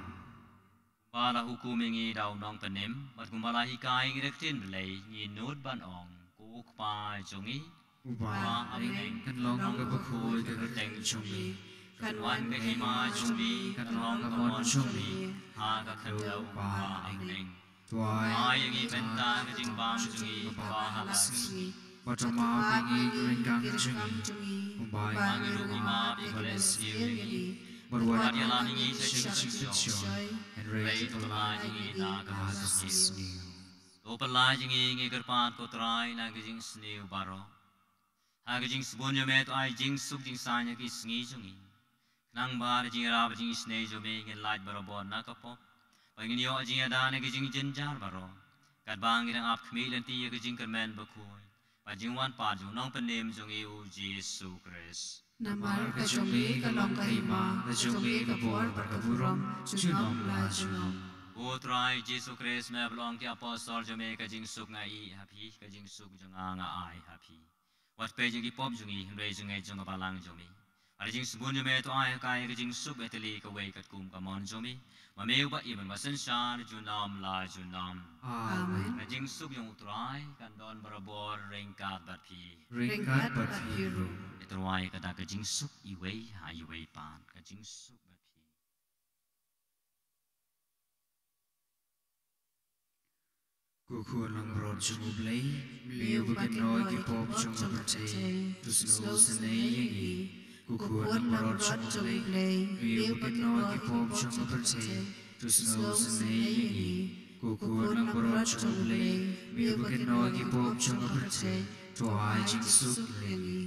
Kumba la hukum ïa ngi da u Nongpynim, bad kumba la hikai ïa ngi da ka ktien Blei, ngin nud ban ong, ko Kpa jong ngi, Uba ha bneng, kan long ka bakhuid ka kyrteng jong me, kan wan ka hima jong me, kan long ka mon jong me, ha ka khyndew uba ha bneng. To ai ïa ngi mynta ka jingbam jong ngi kaba ha la ka sngi, bad to map ïa ngi ki ryngkang jong ngi, kumba ngi ruh ngi map ïa kiba leh sniew ïa ngi, bad wat ïalam ïa ngi sha ka jingpynshoi, hynrei to pynlait ïa ngi na ka bymsniew. To pynlait ïa ngi, ngi kyrpad ko Trai, na ka jingsniew baroh. Ha ka jingsbun jong me to ai jingsuk jingsaiñ ha ki sngi jong ngi, khnang ba da ka jingïarap bad jingisynei jong me ngin lait barabor na ka pop, bad ngin ïoh jingïada na ki jingjynjar baroh, katba ngi dang ap khmih lynti ïa ka jingkyrmen bakhuid bad jingwan pat jong u Nongpynim jong ngi u Jisu Khrist. Namar ka jong me ka long ka hima, ka jong me ka bor bad ka burom junom la junom. Ko Trai Jisu Khrist, me ba la ong ki apostol jong me, ka jingsuk nga ïeh ha phi, ka jingsuk jong nga nga ai ha phi. Wat peit ïa ki pop jong ngi, hynrei jong ngi jong ka balang jong me. Ha ka jingsbun jong me to ai ha ka ïa ka jingsuk ba ïatylli kawei katkum ka mon jong me, ma me uba im bad uba synshar junom la junom. Amen. Ka jingsuk jong u Trai kan don barabor ryngkat bad phi. Ryngkat bad phi ruh. Ïa to ai kata ka jingsuk iwei ha iwei pat, ka jingsuk bad phi. Ko Khun langbrot jong U Blei, me uba kynnoh ïa ki pop jong ka pyrthei, to sngewsynei ïa ngi. Ko Khun langbrot jong U Blei, me uba kynnoh ïa ki pop jong ka pyrthei, to sngewsynei ïa ngi. Ko Khun langbrot jong U Blei, me uba kynnoh ïa ki pop jong ka pyrthei, to ai jingsuk ïa ngi.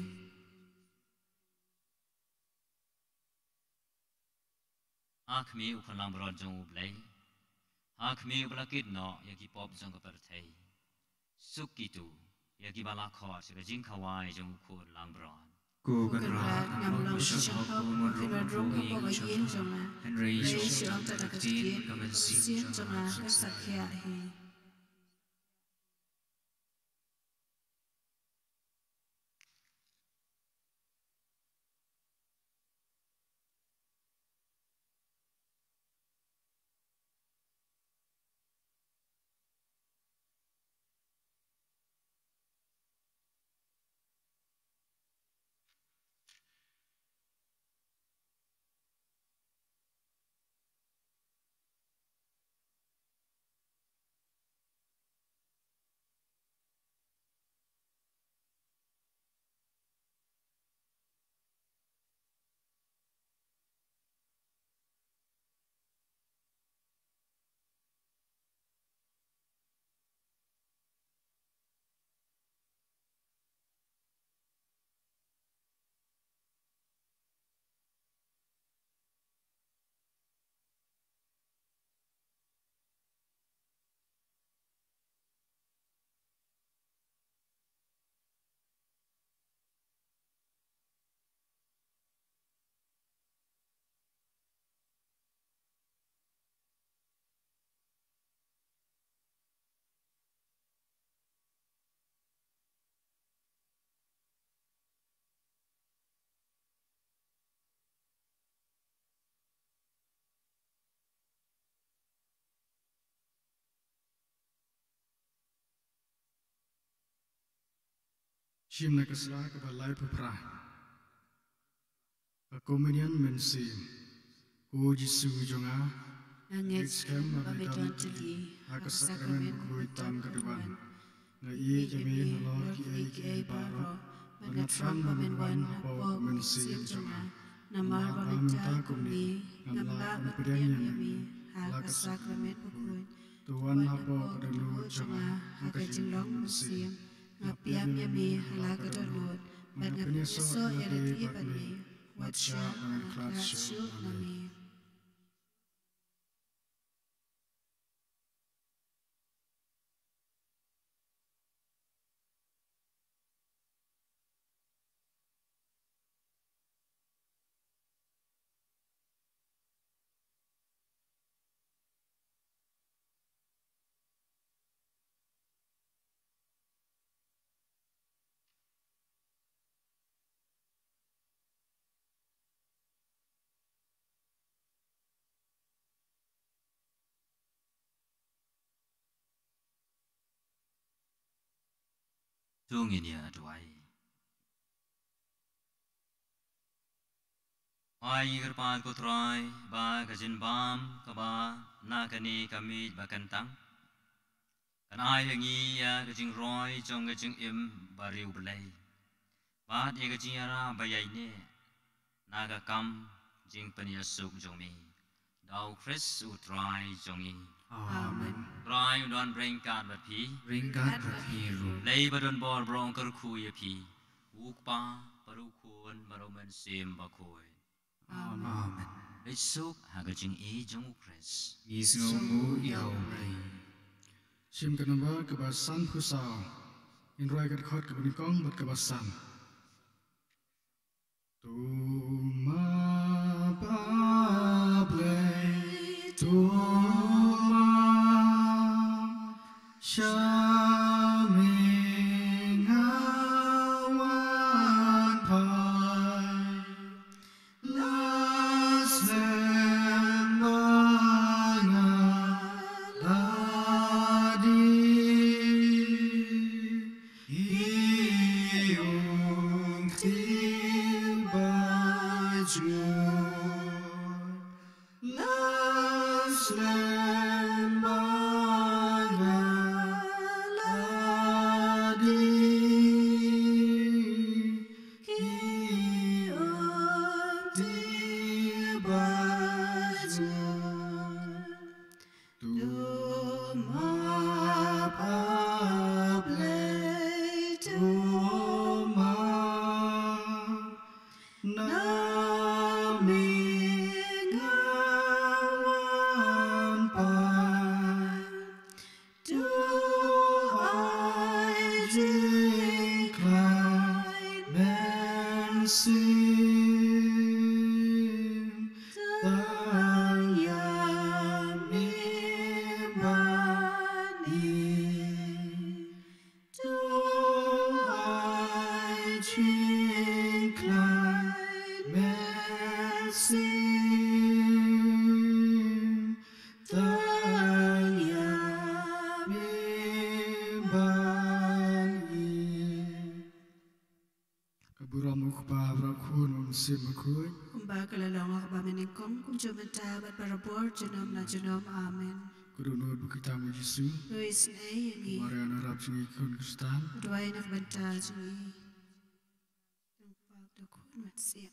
Ha khmih, U Khun langbrot jong U Blei. Ha khmih, uba la kit noh ïa ki pop jong ka pyrthei. Suk kito ïa kiba la khot sha ka jingkhawai jong U Khun langbrot. Ko Kynrad, ngam long ba shong hok ba ngan rung hapoh ka ïing jong me, hynrei shu ong tang da ka ktien, ka mynsiem jong me kan sa thiah hi. Shim na ka sla kaba laiphew phra. Ka Komunion Mynsiem. Ko Jisu jong nga, nga ngeit skhem ba me don tylli ha ka sakramen bakhuid tam ka duwan. Nga ïeit ïa me halor kiei kiei baroh, bad nga thrang ba men wan hapoh ka mynsiem jong nga. Namar ba mynta kumne ngam lah ban pdiang ïa me ha ka sakramen bakhuid. To wan hapoh ka dohnud jong nga ha ka jinglong mynsiem. Nga pdiang ïa me ha la ka dohnud, bad nga pynïasoh ïa lade bad me. Wat shah ba ngan khlad shuh na me. To ngin ïa duwai. Ai ngi kyrpad ko Trai ba ka jingbam kaba na kane ka miej ba kyntang kan ai ha ngi ïa ka jingroi jong ka jingim ba riewblei bad ïa ka jingïarap ba ïaineh na ka kam jingpynïasuk jong me. Da U Khrist U Trai jong ngi. Amen. Trai un don ryngkat bad phi. Ryngkat bad phi ruh. Lei ba don bor ba long kyrkhu ïa phi. U Kpa bad U Khun bad U Mynsiem Bakhuid. Amen. Leit suk ha ka jingïeit jong U Khrist. Ngi sngewnguh ïa U Blei. Shim ka nombar kaba sanphew saw. Ngin rwai ka dkhot kaba nyngkong bad kaba san. To ma Pa Blei, to ma sha me nga wan phai. La slem ba nga la dih. Ïa u kti ba jngut. La slem ba nga la dih. Ïa u kti ba jngut. To ma Pa Blei, to ma na me nga wan phai. To ai jingkhlaiñ mynsiem tang ïa me bad ngi. To ai jingkhlaiñ mynsiem tang ïa me bad ngi. Ka burom U Kpa, bad U Khun, bad U Mynsiem Bakhuid. Kumba ka la long ha kaba mynnyngkong, kumjuh mynta bad barabor, junom na junom. Amen. Ka dohnud bad ka kti jong U Jisu. U isynei ïa ngi. Maria na rap jong ngi khun Khristan. Duwai na ka bynta jong ngi. Tang U Kpa, U Khun, U Mynsiem.